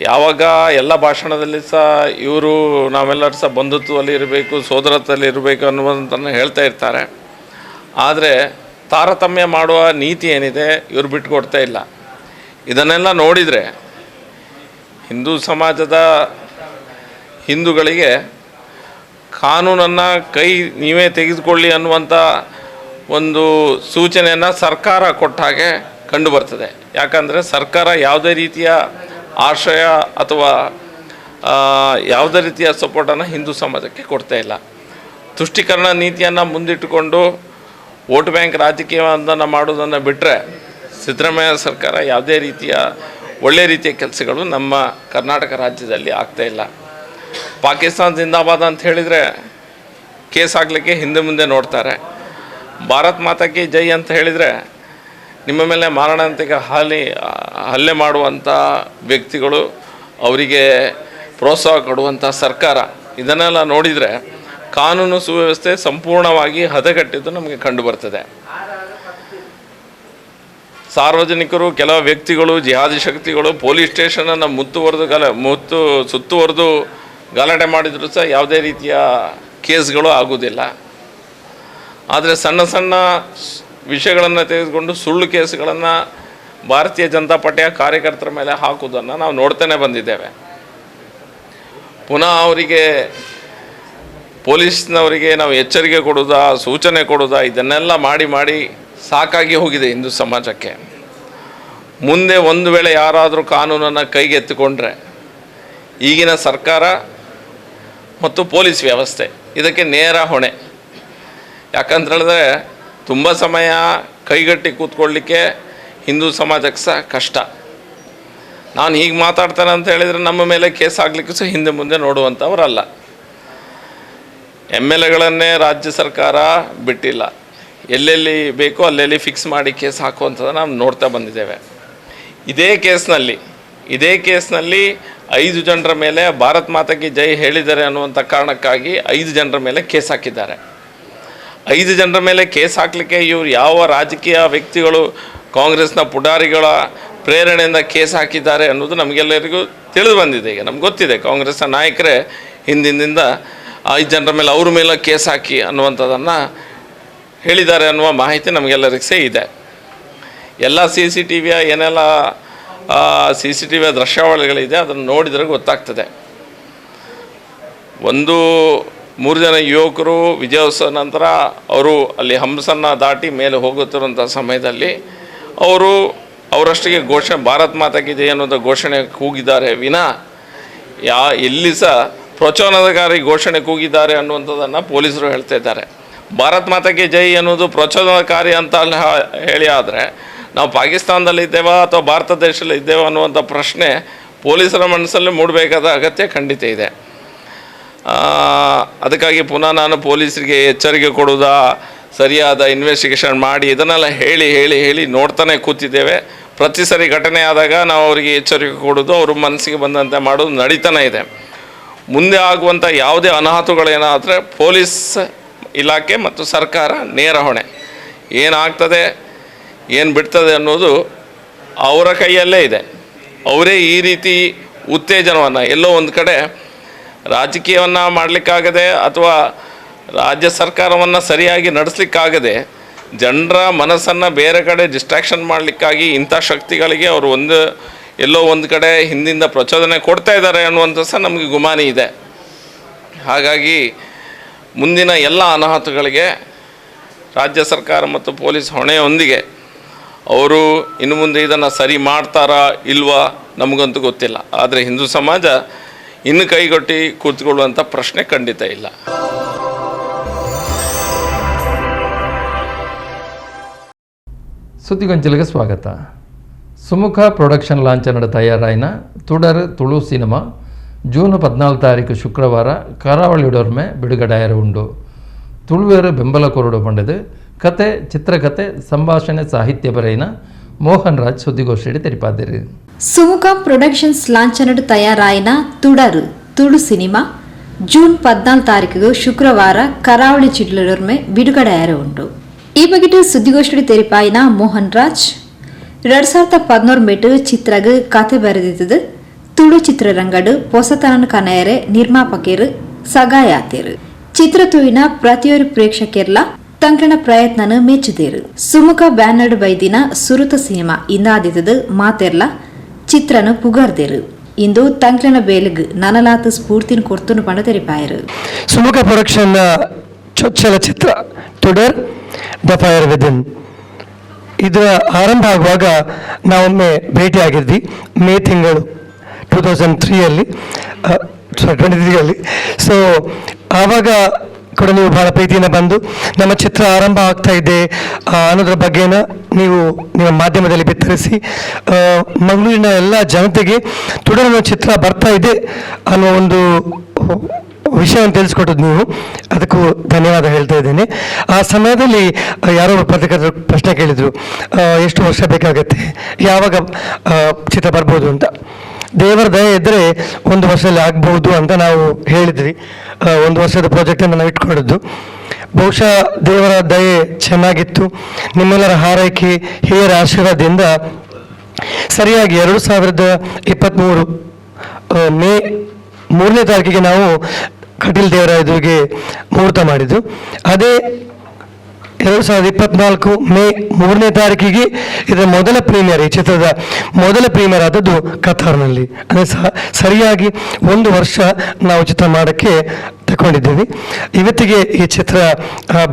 [SPEAKER 14] ಯಾವಾಗ ಎಲ್ಲ ಭಾಷಣದಲ್ಲಿ ಸಹ ಇವರು ನಾವೆಲ್ಲರೂ ಸಹ ಬಂಧುತ್ವದಲ್ಲಿ ಇರಬೇಕು, ಸೋದರತ್ವದಲ್ಲಿ ಇರಬೇಕು ಅನ್ನುವಂಥನ್ನು ಹೇಳ್ತಾ ಇರ್ತಾರೆ. ಆದರೆ ತಾರತಮ್ಯ ಮಾಡುವ ನೀತಿ ಏನಿದೆ ಇವರು ಬಿಟ್ಟುಕೊಡ್ತಾ ಇಲ್ಲ. ಇದನ್ನೆಲ್ಲ ನೋಡಿದರೆ ಹಿಂದೂ ಸಮಾಜದ ಹಿಂದೂಗಳಿಗೆ ಕಾನೂನನ್ನು ಕೈ ನೀವೇ ತೆಗೆದುಕೊಳ್ಳಿ ಅನ್ನುವಂಥ ಒಂದು ಸೂಚನೆಯನ್ನು ಸರ್ಕಾರ ಕೊಟ್ಟ ಹಾಗೆ ಕಂಡುಬರ್ತದೆ. ಯಾಕಂದರೆ ಸರ್ಕಾರ ಯಾವುದೇ ರೀತಿಯ ಆಶ್ರಯ ಅಥವಾ ಯಾವುದೇ ರೀತಿಯ ಸಪೋರ್ಟನ್ನು ಹಿಂದೂ ಸಮಾಜಕ್ಕೆ ಕೊಡ್ತಾ ಇಲ್ಲ. ತುಷ್ಟೀಕರಣ ನೀತಿಯನ್ನು ಮುಂದಿಟ್ಟುಕೊಂಡು ವೋಟ್ ಬ್ಯಾಂಕ್ ರಾಜಕೀಯವನ್ನು ಮಾಡೋದನ್ನು ಬಿಟ್ಟರೆ ಸಿದ್ದರಾಮಯ್ಯ ಸರ್ಕಾರ ಯಾವುದೇ ರೀತಿಯ ಒಳ್ಳೆಯ ರೀತಿಯ ಕೆಲಸಗಳು ನಮ್ಮ ಕರ್ನಾಟಕ ರಾಜ್ಯದಲ್ಲಿ ಆಗ್ತಾಯಿಲ್ಲ. ಪಾಕಿಸ್ತಾನ ಜಿಂದಾಬಾದ್ ಅಂತ ಹೇಳಿದರೆ ಕೇಸ್ ಆಗಲಿಕ್ಕೆ ಹಿಂದೆ ಮುಂದೆ ನೋಡ್ತಾರೆ. ಭಾರತ್ ಮಾತಾಕ್ಕೆ ಜೈ ಅಂತ ಹೇಳಿದರೆ ನಿಮ್ಮ ಮೇಲೆ ಮಾರಣಾಂತಿಕ ಹಲ್ಲೆ ಮಾಡುವಂಥ ವ್ಯಕ್ತಿಗಳು, ಅವರಿಗೆ ಪ್ರೋತ್ಸಾಹ ಕೊಡುವಂಥ ಸರ್ಕಾರ, ಇದನ್ನೆಲ್ಲ ನೋಡಿದರೆ ಕಾನೂನು ಸುವ್ಯವಸ್ಥೆ ಸಂಪೂರ್ಣವಾಗಿ ಹದಗೆಟ್ಟಿದ್ದು ನಮಗೆ ಕಂಡುಬರ್ತದೆ. ಸಾರ್ವಜನಿಕರು, ಕೆಲವು ವ್ಯಕ್ತಿಗಳು, ಜಿಹಾದಿ ಶಕ್ತಿಗಳು ಪೊಲೀಸ್ ಸ್ಟೇಷನನ್ನು ಸುತ್ತುವರೆದು ಗಲಾಟೆ ಮಾಡಿದರೂ ಸಹ ಯಾವುದೇ ರೀತಿಯ ಕೇಸ್ಗಳು ಆಗುವುದಿಲ್ಲ. ಆದರೆ ಸಣ್ಣ ಸಣ್ಣ ವಿಷಯಗಳನ್ನು ತೆಗೆದುಕೊಂಡು ಸುಳ್ಳು ಕೇಸುಗಳನ್ನು ಭಾರತೀಯ ಜನತಾ ಪಾರ್ಟಿಯ ಕಾರ್ಯಕರ್ತರ ಮೇಲೆ ಹಾಕುವುದನ್ನು ನಾವು ನೋಡ್ತಾನೆ ಬಂದಿದ್ದೇವೆ. ಪುನಃ ಅವರಿಗೆ ಪೊಲೀಸ್ನವರಿಗೆ ನಾವು ಎಚ್ಚರಿಕೆ ಕೊಡೋದಾ, ಸೂಚನೆ ಕೊಡೋದಾ, ಇದನ್ನೆಲ್ಲ ಮಾಡಿ ಮಾಡಿ ಸಾಕಾಗಿ ಹೋಗಿದೆ ಹಿಂದೂ ಸಮಾಜಕ್ಕೆ. ಮುಂದೆ ಒಂದು ವೇಳೆ ಯಾರಾದರೂ ಕಾನೂನನ್ನು ಕೈಗೆತ್ತಿಕೊಂಡ್ರೆ ಈಗಿನ ಸರ್ಕಾರ ಮತ್ತು ಪೊಲೀಸ್ ವ್ಯವಸ್ಥೆ ಇದಕ್ಕೆ ನೇರ ಹೊಣೆ. ಯಾಕಂತ ಹೇಳಿದ್ರೆ ತುಂಬ ಸಮಯ ಕೈಗಟ್ಟಿ ಕೂತ್ಕೊಳ್ಳಿಕ್ಕೆ ಹಿಂದೂ ಸಮಾಜಕ್ಕೆ ಸಹ ಕಷ್ಟ. ನಾನು ಹೀಗೆ ಮಾತಾಡ್ತಾನೆ ಅಂತ ಹೇಳಿದರೆ ನಮ್ಮ ಮೇಲೆ ಕೇಸ್ ಆಗಲಿಕ್ಕೂ ಸಹ ಹಿಂದೆ ಮುಂದೆ ನೋಡುವಂಥವರಲ್ಲ. ಎಮ್ ಎಲ್ ಎಗಳನ್ನೇ ರಾಜ್ಯ ಸರ್ಕಾರ ಬಿಟ್ಟಿಲ್ಲ. ಎಲ್ಲೆಲ್ಲಿ ಬೇಕೋ ಅಲ್ಲೆಲ್ಲಿ ಫಿಕ್ಸ್ ಮಾಡಿ ಕೇಸ್ ಹಾಕುವಂಥದ್ದನ್ನು ನಾವು ನೋಡ್ತಾ ಬಂದಿದ್ದೇವೆ. ಇದೇ ಕೇಸ್ನಲ್ಲಿ 5 ಜನರ ಮೇಲೆ ಭಾರತ್ ಮಾತಾಕ್ಕೆ ಜೈ ಹೇಳಿದ್ದಾರೆ ಅನ್ನುವಂಥ ಕಾರಣಕ್ಕಾಗಿ 5 ಜನರ ಮೇಲೆ ಕೇಸ್ ಹಾಕಿದ್ದಾರೆ. 5 ಜನರ ಮೇಲೆ ಕೇಸ್ ಹಾಕಲಿಕ್ಕೆ ಇವರು ಯಾವ ರಾಜಕೀಯ ವ್ಯಕ್ತಿಗಳು, ಕಾಂಗ್ರೆಸ್ನ ಪುಡಾರಿಗಳ ಪ್ರೇರಣೆಯಿಂದ ಕೇಸ್ ಹಾಕಿದ್ದಾರೆ ಅನ್ನೋದು ನಮಗೆಲ್ಲರಿಗೂ ತಿಳಿದು ಬಂದಿದೆ. ಈಗ ನಮ್ಗೆ ಗೊತ್ತಿದೆ, ಕಾಂಗ್ರೆಸ್ನ ನಾಯಕರೇ ಹಿಂದಿನಿಂದ 5 ಜನರ ಮೇಲೆ ಅವ್ರ ಮೇಲೆ ಕೇಸ್ ಹಾಕಿ ಅನ್ನುವಂಥದ್ದನ್ನು ಹೇಳಿದ್ದಾರೆ ಅನ್ನುವ ಮಾಹಿತಿ ನಮಗೆಲ್ಲರಿಗೂ ಸಹ ಇದೆ. ಎಲ್ಲ CCTVಯ ಏನೆಲ್ಲ CCTVಯ ದೃಶ್ಯಾವಳಿಗಳಿದೆ ಅದನ್ನು ನೋಡಿದರೆ ಗೊತ್ತಾಗ್ತದೆ. 1-3 ಜನ ಯುವಕರು ವಿಜಯೋತ್ಸವ ನಂತರ ಅವರು ಅಲ್ಲಿ ಹಂಸನ್ನು ದಾಟಿ ಮೇಲೆ ಹೋಗುತ್ತಿರುವಂಥ ಸಮಯದಲ್ಲಿ ಅವರು ಅವರಷ್ಟಿಗೆ ಘೋಷಣೆ ಭಾರತ್ ಮಾತಾಕ್ಕೆ ಜೈ ಅನ್ನೋದು ಘೋಷಣೆ ಕೂಗಿದ್ದಾರೆ ವಿನಾ ಎಲ್ಲಿ ಸಹ ಪ್ರಚೋದನಕಾರಿ ಘೋಷಣೆ ಕೂಗಿದ್ದಾರೆ ಅನ್ನುವಂಥದ್ದನ್ನು ಪೊಲೀಸರು ಹೇಳ್ತಾ ಇದ್ದಾರೆ. ಭಾರತ್ ಮಾತಾಕ್ಕೆ ಜೈ ಅನ್ನೋದು ಪ್ರಚೋದನಕಾರಿ ಅಂತ ಹೇಳಿ ಆದರೆ ನಾವು ಪಾಕಿಸ್ತಾನದಲ್ಲಿದ್ದೇವಾ ಅಥವಾ ಭಾರತ ದೇಶದಲ್ಲಿ ಇದ್ದೇವಾ ಅನ್ನುವಂಥ ಪ್ರಶ್ನೆ ಪೊಲೀಸರ ಮನಸ್ಸಲ್ಲಿ ಮೂಡಬೇಕಾದ ಅಗತ್ಯ ಖಂಡಿತ ಇದೆ. ಅದಕ್ಕಾಗಿ ಪುನಃ ನಾನು ಪೊಲೀಸರಿಗೆ ಎಚ್ಚರಿಕೆ ಕೊಡೋದಾ, ಸರಿಯಾದ ಇನ್ವೆಸ್ಟಿಗೇಷನ್ ಮಾಡಿ ಇದನ್ನೆಲ್ಲ ಹೇಳಿ ಹೇಳಿ ಹೇಳಿ ನೋಡ್ತಾನೆ ಕೂತಿದ್ದೇವೆ. ಪ್ರತಿ ಸರಿ ಘಟನೆ ಆದಾಗ ನಾವು ಅವರಿಗೆ ಎಚ್ಚರಿಕೆ ಕೊಡೋದು, ಅವ್ರ ಮನಸ್ಸಿಗೆ ಬಂದಂತೆ ಮಾಡೋದು ನಡೀತಾನೆ ಇದೆ. ಮುಂದೆ ಆಗುವಂಥ ಯಾವುದೇ ಅನಾಹುತಗಳೇನಾದರೆ ಪೊಲೀಸ್ ಇಲಾಖೆ ಮತ್ತು ಸರ್ಕಾರ ನೇರ ಹೊಣೆ. ಏನಾಗ್ತದೆ ಏನು ಬಿಡ್ತದೆ ಅನ್ನೋದು ಅವರ ಕೈಯಲ್ಲೇ ಇದೆ. ಅವರೇ ಈ ರೀತಿ ಉತ್ತೇಜನವನ್ನು ಎಲ್ಲೋ ಒಂದು ಕಡೆ ರಾಜಕೀಯವನ್ನು ಮಾಡಲಿಕ್ಕಾಗದೆ ಅಥವಾ ರಾಜ್ಯ ಸರ್ಕಾರವನ್ನು ಸರಿಯಾಗಿ ನಡೆಸಲಿಕ್ಕಾಗದೆ ಜನರ ಮನಸ್ಸನ್ನು ಬೇರೆ ಕಡೆ ಡಿಸ್ಟ್ರಾಕ್ಷನ್ ಮಾಡಲಿಕ್ಕಾಗಿ ಇಂಥ ಶಕ್ತಿಗಳಿಗೆ ಅವರು ಎಲ್ಲೋ ಒಂದು ಕಡೆ ಹಿಂದಿಂದ ಪ್ರಚೋದನೆ ಕೊಡ್ತಾ ಇದ್ದಾರೆ ಅನ್ನುವಂಥ ಸಹ ನಮಗೆ ಗುಮಾನಿ ಇದೆ. ಹಾಗಾಗಿ ಮುಂದಿನ ಎಲ್ಲ ಅನಾಹುತಗಳಿಗೆ ರಾಜ್ಯ ಸರ್ಕಾರ ಮತ್ತು ಪೊಲೀಸ್ ಹೊಣೆಯೊಂದಿಗೆ ಅವರು ಇನ್ನು ಮುಂದೆ ಇದನ್ನು ಸರಿ ಮಾಡ್ತಾರಾ ಇಲ್ವಾ ನಮಗಂತೂ ಗೊತ್ತಿಲ್ಲ. ಆದರೆ ಹಿಂದೂ ಸಮಾಜ ಇನ್ನು ಕೈಗೊಟ್ಟಿ ಕೂತ್ಕೊಳ್ಳುವಂಥ ಪ್ರಶ್ನೆ ಖಂಡಿತ ಇಲ್ಲ.
[SPEAKER 2] ಸುದ್ದಿಗೊಂಚಲಿಗೆ ಸ್ವಾಗತ. ಸುಮುಖ ಪ್ರೊಡಕ್ಷನ್ ಲಾಂಛನದ ತಯಾರಾಯಿನ ತುಡರ್ ತುಳು ಸಿನಿಮಾ ಜೂನ್ 14 ತಾರೀಕು ಶುಕ್ರವಾರ ಕರಾವಳಿಡೊರ್ಮೆ ಬಿಡುಗಡೆಯಾರ ಉಂಡು. ತುಳುವೇರು ಬೆಂಬಲ ಕೊರಡು ಪಂಡದು ಕತೆ, ಚಿತ್ರಕಥೆ, ಸಂಭಾಷಣೆ, ಸಾಹಿತ್ಯ ಬರೆಯಿನ ಮೋಹನ್ ರಾಜ್ ಸುದ್ದಿಗೋಷ್ಠಿಯಲ್ಲಿ ತೆರಿಪಾದಿರು.
[SPEAKER 3] Sumukha productions ಲಾಂಛನಡ್ ತಯಾರಾಯಿನ ತುಡರು ತುಳು ಸಿನಿಮಾ ಜೂನ್ 14 ತಾರೀಕಿಗೆ ಶುಕ್ರವಾರ ಕರಾವಳಿ ಜಿಲ್ಲೆಡೊರ್ಮೆ ಬಿಡುಗಡೆಯಾರ ಉಂಡು. ಈ ಬಗೆಟ್ ಸುದ್ದಿಗೋಷ್ಠಿ ತೆರಿಪಾಯಿನ ಮೋಹನ್ ರಾಜ್ 2011 ಮೇಟ್ ಚಿತ್ರಗ್ ಕತೆ ಬರೆದಿದ್ದದು ತುಳು ಚಿತ್ರರಂಗಡ್ ಪೊಸತನನ್ ಕನಯರೆ ನಿರ್ಮಾಪಕರು ಸಗಾಯಾತೇರು. ಚಿತ್ರ ತುವಿನ ಪ್ರತಿಯೊರು ಪ್ರೇಕ್ಷಕರ್ಲ ತಂಕಣ ಪ್ರಯತ್ನನ ಮೆಚ್ಚುದೇರು. ಸುಮುಖ ಬ್ಯಾನರ್ಡ್ ಬೈದಿನ ಸುರುತ ಸಿನಿಮಾ ಇಂದಾದಿದ್ದದು ಮಾತೆರ್ಲ ಚಿತ್ರನ ಪುಗರ್ದೇರು. ಇಂದು ತಂಕ್ಲನ ಬೇಲಿಗ್ ನನಲಾತ ಸ್ಫೂರ್ತಿನ ಕೊರ್ತುನು ಪಂಡ ತೆರಿಪಾಯರು.
[SPEAKER 15] ಸುಮುಖ ಪ್ರೊಡಕ್ಷನ್ ಚೊಚ್ಚಲ ಚಿತ್ರ ತುಡರ್ the fire within ಇದರ ಆರಂಭ ಆಗುವಾಗ ನಾವೊಮ್ಮೆ ಭೇಟಿಯಾಗಿದ್ವಿ ಮೇ ತಿಂಗಳು 2003ಯಲ್ಲಿ, 23ಯಲ್ಲಿ. ಸೊ ಆವಾಗ ಕೂಡ ನೀವು ಬಹಳ ಪ್ರೀತಿಯಿಂದ ಬಂದು ನಮ್ಮ ಚಿತ್ರ ಆರಂಭ ಆಗ್ತಾ ಇದೆ ಅನ್ನೋದ್ರ ಬಗ್ಗೆನ ನೀವು ನಿಮ್ಮ ಮಾಧ್ಯಮದಲ್ಲಿ ಬಿತ್ತರಿಸಿ ಮಂಗಳೂರಿನ ಎಲ್ಲ ಜನತೆಗೆ ತುಡರ್ ಅನ್ನೋ ಚಿತ್ರ ಬರ್ತಾ ಇದೆ ಅನ್ನೋ ಒಂದು ವಿಷಯವನ್ನು ತಿಳಿಸ್ಕೊಟ್ಟದ್ದು ನೀವು, ಅದಕ್ಕೂ ಧನ್ಯವಾದ ಹೇಳ್ತಾ ಇದ್ದೇನೆ. ಆ ಸಮಯದಲ್ಲಿ ಯಾರೋ ಪತ್ರಕರ್ತರು ಪ್ರಶ್ನೆ ಕೇಳಿದರು, ಎಷ್ಟು ವರ್ಷ ಬೇಕಾಗತ್ತೆ, ಯಾವಾಗ ಚಿತ್ರ ಬರ್ಬೋದು ಅಂತ. ದೇವರ ದಯೆ ಇದ್ದರೆ ಒಂದು ವರ್ಷದಲ್ಲಿ ಆಗ್ಬೋದು ಅಂತ ನಾವು ಹೇಳಿದ್ವಿ. ಒಂದು ವರ್ಷದ ಪ್ರಾಜೆಕ್ಟನ್ನು ನಾವು ಇಟ್ಕೊಂಡಿದ್ದು. ಬಹುಶಃ ದೇವರ ದಯೆ ಚೆನ್ನಾಗಿತ್ತು, ನಿಮ್ಮೆಲ್ಲರ ಹಾರೈಕೆ ಹಿರಿಯರ ಆಶೀರ್ವಾದದಿಂದ ಸರಿಯಾಗಿ 2023 ಮೇ 3ನೇ ತಾರೀಕಿಗೆ ನಾವು ಕಟೀಲ್ ದೇವರ ಎದುರಿಗೆ ಮುಹೂರ್ತ ಮಾಡಿದ್ದು. ಅದೇ 2024 ಮೇ 3ನೇ ತಾರೀಕಿಗೆ ಇದರ ಮೊದಲ ಪ್ರೀಮಿಯರ್, ಈ ಚಿತ್ರದ ಮೊದಲ ಪ್ರೀಮಿಯರ್ ಆದದ್ದು ಕತಾರ್ನಲ್ಲಿ. ಅಂದರೆ ಸರಿಯಾಗಿ ಒಂದು ವರ್ಷ ನಾವು ಚಿತ್ರ ಮಾಡೋಕ್ಕೆ ತಗೊಂಡಿದ್ದೀವಿ. ಇವತ್ತಿಗೆ ಈ ಚಿತ್ರ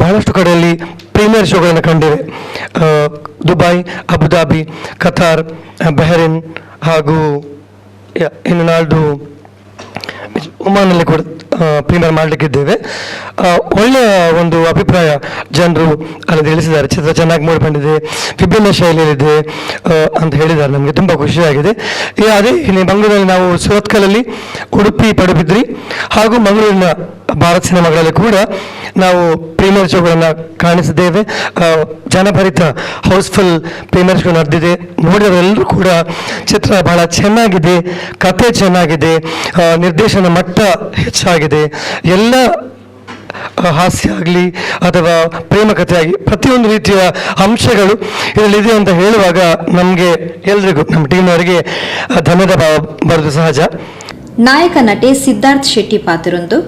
[SPEAKER 15] ಬಹಳಷ್ಟು ಕಡೆಯಲ್ಲಿ ಪ್ರೀಮಿಯರ್ ಶೋಗಳನ್ನು ಕಂಡಿವೆ. Dubai, Abu Dhabi, Qatar, Bahrain ಹಾಗೂ ಇನ್ನು ನಾಳ್ದು ಒಮಾನಲ್ಲಿ ಕೂಡ ಪ್ರೀಮಿಯರ್ ಮಾಡಲಿಕ್ಕಿದ್ದೇವೆ. ಒಳ್ಳೆಯ ಒಂದು ಅಭಿಪ್ರಾಯ ಜನರು ಅಲ್ಲಿ ತಿಳಿಸಿದ್ದಾರೆ. ಚಿತ್ರ ಚೆನ್ನಾಗಿ ಮೂಡಿ ಬಂದಿದೆ, ವಿಭಿನ್ನ ಶೈಲಿಯಲ್ಲಿದೆ ಅಂತ ಹೇಳಿದ್ದಾರೆ. ನಮಗೆ ತುಂಬ ಖುಷಿಯಾಗಿದೆ. ಅದೇ ಇಲ್ಲಿ ಮಂಗಳೂರಲ್ಲಿ ನಾವು ಸುರತ್ಕಲಲ್ಲಿ, ಉಡುಪಿ, ಪಡುಬಿದ್ರಿ ಹಾಗೂ ಮಂಗಳೂರಿನ ಭಾರತ್ ಸಿನಿಮಾಗಳಲ್ಲಿ ಕೂಡ ನಾವು ಪ್ರೀಮಿಯರ್ ಶೋಗಳನ್ನು ಕಾಣಿಸಿದ್ದೇವೆ. ಜನಭರಿತ house full premiere show ನಡೆದಿದೆ. ನೋಡಿದವರೆಲ್ಲರೂ ಕೂಡ ಚಿತ್ರ ಬಹಳ ಚೆನ್ನಾಗಿದೆ, ಕತೆ ಚೆನ್ನಾಗಿದೆ, ನಿರ್ದೇಶನ ಮಟ್ಟ ಹೆಚ್ಚಾಗಿದೆ, ಎಲ್ಲ ಹಾಸ್ಯ ಆಗಲಿ ಅಥವಾ ಪ್ರೇಮ ಕಥೆ ಆಗಲಿ ಪ್ರತಿಯೊಂದು ರೀತಿಯ ಅಂಶಗಳು ಇದರಲ್ಲಿದೆ ಅಂತ ಹೇಳುವಾಗ ನಮಗೆ ಎಲ್ರಿಗೂ ನಮ್ಮ ಟೀಮ್ನವರಿಗೆ ಧನ್ಯದ ಭಾವ ಬರೋದು ಸಹಜ.
[SPEAKER 3] ನಾಯಕ ನಟೆ ಸಿದ್ಧಾರ್ಥ್ ಶೆಟ್ಟಿ ಪಾತ್ರೊಂದು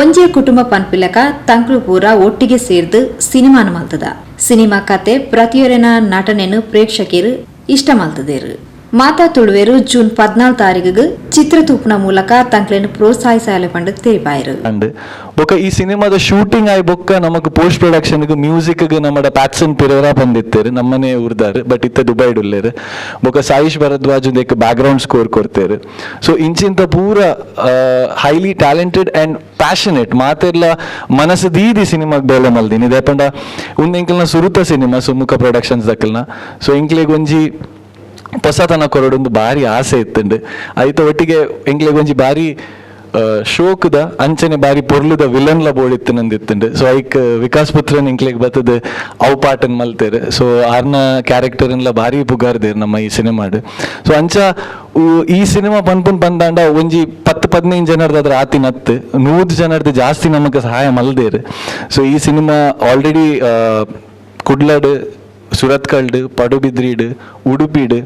[SPEAKER 3] ಒಂಜೇ ಕುಟುಂಬ ಪನ್ಪಿಲಕ ತಂಕ್ಲು ಪೂರ ಒಟ್ಟಿಗೆ ಸೇರ್ದು ಸಿನಿಮಾನ ಮಲ್ತದ. ಸಿನಿಮಾ ಕತೆ ಪ್ರತಿಯೊರೆನ ನಟನೆಯನ್ನು ಪ್ರೇಕ್ಷಕರು ಇಷ್ಟ ಮಲ್ತದೇರು. ಮಾತಾ ತುಳುವೇರು ಜೂನ್ 14 ತಾರೀಕಿಗೆ ಚಿತ್ರತೂಪನ ಮೂಲಕ ತಂಕ್ಲೆನ್ ಪ್ರೋತ್ಸಾಹಿಸಲೆ ಪಂಡ ತೆರಿಪಾಯರು.
[SPEAKER 16] ಅಂಡ್ ಬೊಕ ಈ ಸಿನಿಮಾದ ಶೂಟಿಂಗ್ ಆಯ್ ಬೊಕ್ಕ ನಮಕ್ post production music ನಮ್ಮಡ Patson Pereira ಬಂದಿತ್ತೇರು, ನಮ್ಮನೆ ಊರ್ದಾರು, ಬಟ್ ಇತ್ತ ದುಬೈಡ್ ಉಲ್ಲೇರು. ಬೊಕ Saish Bharadwaj ದೇಕ್ back ground score ಕೊಡ್ತೇರು. So ಇಂಚಿಂತ ಪೂರ highly talented and passionate ಮಾತೆಲ್ಲ ಮನಸ್ಸು ದೀದಿ ಸಿನಿಮಾಗ್ ಬೇಲೆ ಮಲ್ದಿನಿ. ದೇಪಂಡ ಉಂದು ಎಂಕಲ್ನ ಸುರುತ ಸಿನಿಮಾ ಸುಮುಖ ಪ್ರೊಡಕ್ಷನ್ಸ್ ದಕ್ಕಲ್ನ. ಸೊ ಎಂಕ್ಲೆಗ್ ಒಂಜಿ ಹೊಸತನ ಕೊರಡೊಂದು ಭಾರಿ ಆಸೆ ಇತ್ತುಂಡು. ಐತ ಒಟ್ಟಿಗೆ ಎಂಕ್ಲೆಗ್ ಒಂಜಿ ಭಾರಿ ಶೋಕದ ಅಂಚನೆ ಬಾರಿ ಪೊರ್ಲುದ ವಿಲನ್ಲ ಬೋಳಿತ್ತು ನಂದಿತ್ತುಂಡು. ಸೊ ಐಕ್ ವಿಕಾಸ್ ಪುತ್ರನ್ ಎಂಕ್ಲೆಗ್ ಬತ್ತದ ಅವು ಪಾಟನ್ ಮಲ್ತೇರು. ಸೊ ಆರ್ನ ಕ್ಯಾರೆಕ್ಟರ್ ಎಲ್ಲ ಭಾರಿ ಪುಗಾರ್ದೇರು ನಮ್ಮ ಈ ಸಿನಿಮಾಡ್. ಸೊ ಅಂಚ ಈ ಸಿನಿಮಾ ಪನ್ಪುನ್ ಬಂದಾಂಡ ಒಂಜಿ 10-15 ಜನರ್ದು ಅದ್ರ ಆತಿನತ್ತು 100 ಜನರ್ದು ಜಾಸ್ತಿ ನಮಕ್ ಸಹಾಯ ಮಲ್ದೇರು. ಸೊ ಈ ಸಿನಿಮಾ ಆಲ್ರೆಡಿ ಕುಡ್ಲಡ್, ಸುರತ್ಕಲ್ಡ್, ಪಡುಬಿದ್ರಿಡ್, ಉಡುಪಿಡ್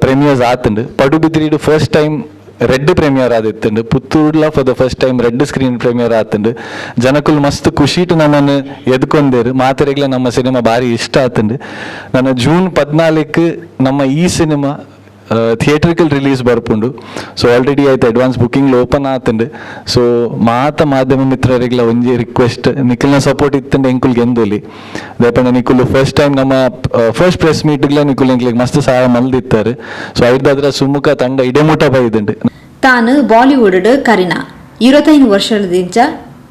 [SPEAKER 16] premieres ಆತುಂಡು. ಪಡುಬಿದ್ರಿಡ್ first time red premier ಆದಿತ್ತುಂಡು. ಪುತ್ತೂರ್ಲ for the first time red screen premiere ಆತುಂಡು. ಜನಕುಲು ಮಸ್ತ್ ಖುಷಿಟ್ ನಮ್ಮನ್ನು ಎದ್ಕೊಂದೇರು. ಮಾತೆರೆಗ್ಲ ನಮ್ಮ ಸಿನಿಮಾ ಭಾರಿ ಇಷ್ಟ ಆತುಂಡು. ನನ್ನ ಜೂನ್ 14 ನಮ್ಮ ಈ cinema theatrical release ಬರ್ಪುಂಡು. So already ಆಯ್ತು advance booking open ಆತುಂಡು. So ಮಾತ ಮಾಧ್ಯಮ ಮಿತ್ರರಿಗ್ಲ ಒಂಜಿ ರಿಕ್ವೆಸ್ಟ್, ನಿಖಿಲ್ನ ಸಪೋರ್ಟ್ ಇತ್ತುಂಡು ಎಂಕುಲ್ ಗೆಂದೊಲಿ. ದೇಪಂಡ ನಿಕುಲು ಫಸ್ಟ್ ಟೈಮ್ ನಮ್ಮ ಫಸ್ಟ್ ಪ್ರೆಸ್ ಮೀಟ್ಗ್ಲ ನಿಕುಲ್ ಎಂಕ್ಲೆಗ್ ಮಸ್ತ್ ಸಹಾಯ ಮಲ್ದಿತ್ತಾರೆ. ಸೊ ಐದಾದ್ರ ಸುಮುಖ ತಂಡ ಇಡೆಮುಟ ಬೈದುಂಡು.
[SPEAKER 3] ತಾನು ಬಾಲಿವುಡ್ ಕರಿನಾ 25 ವರ್ಷದಿಂದ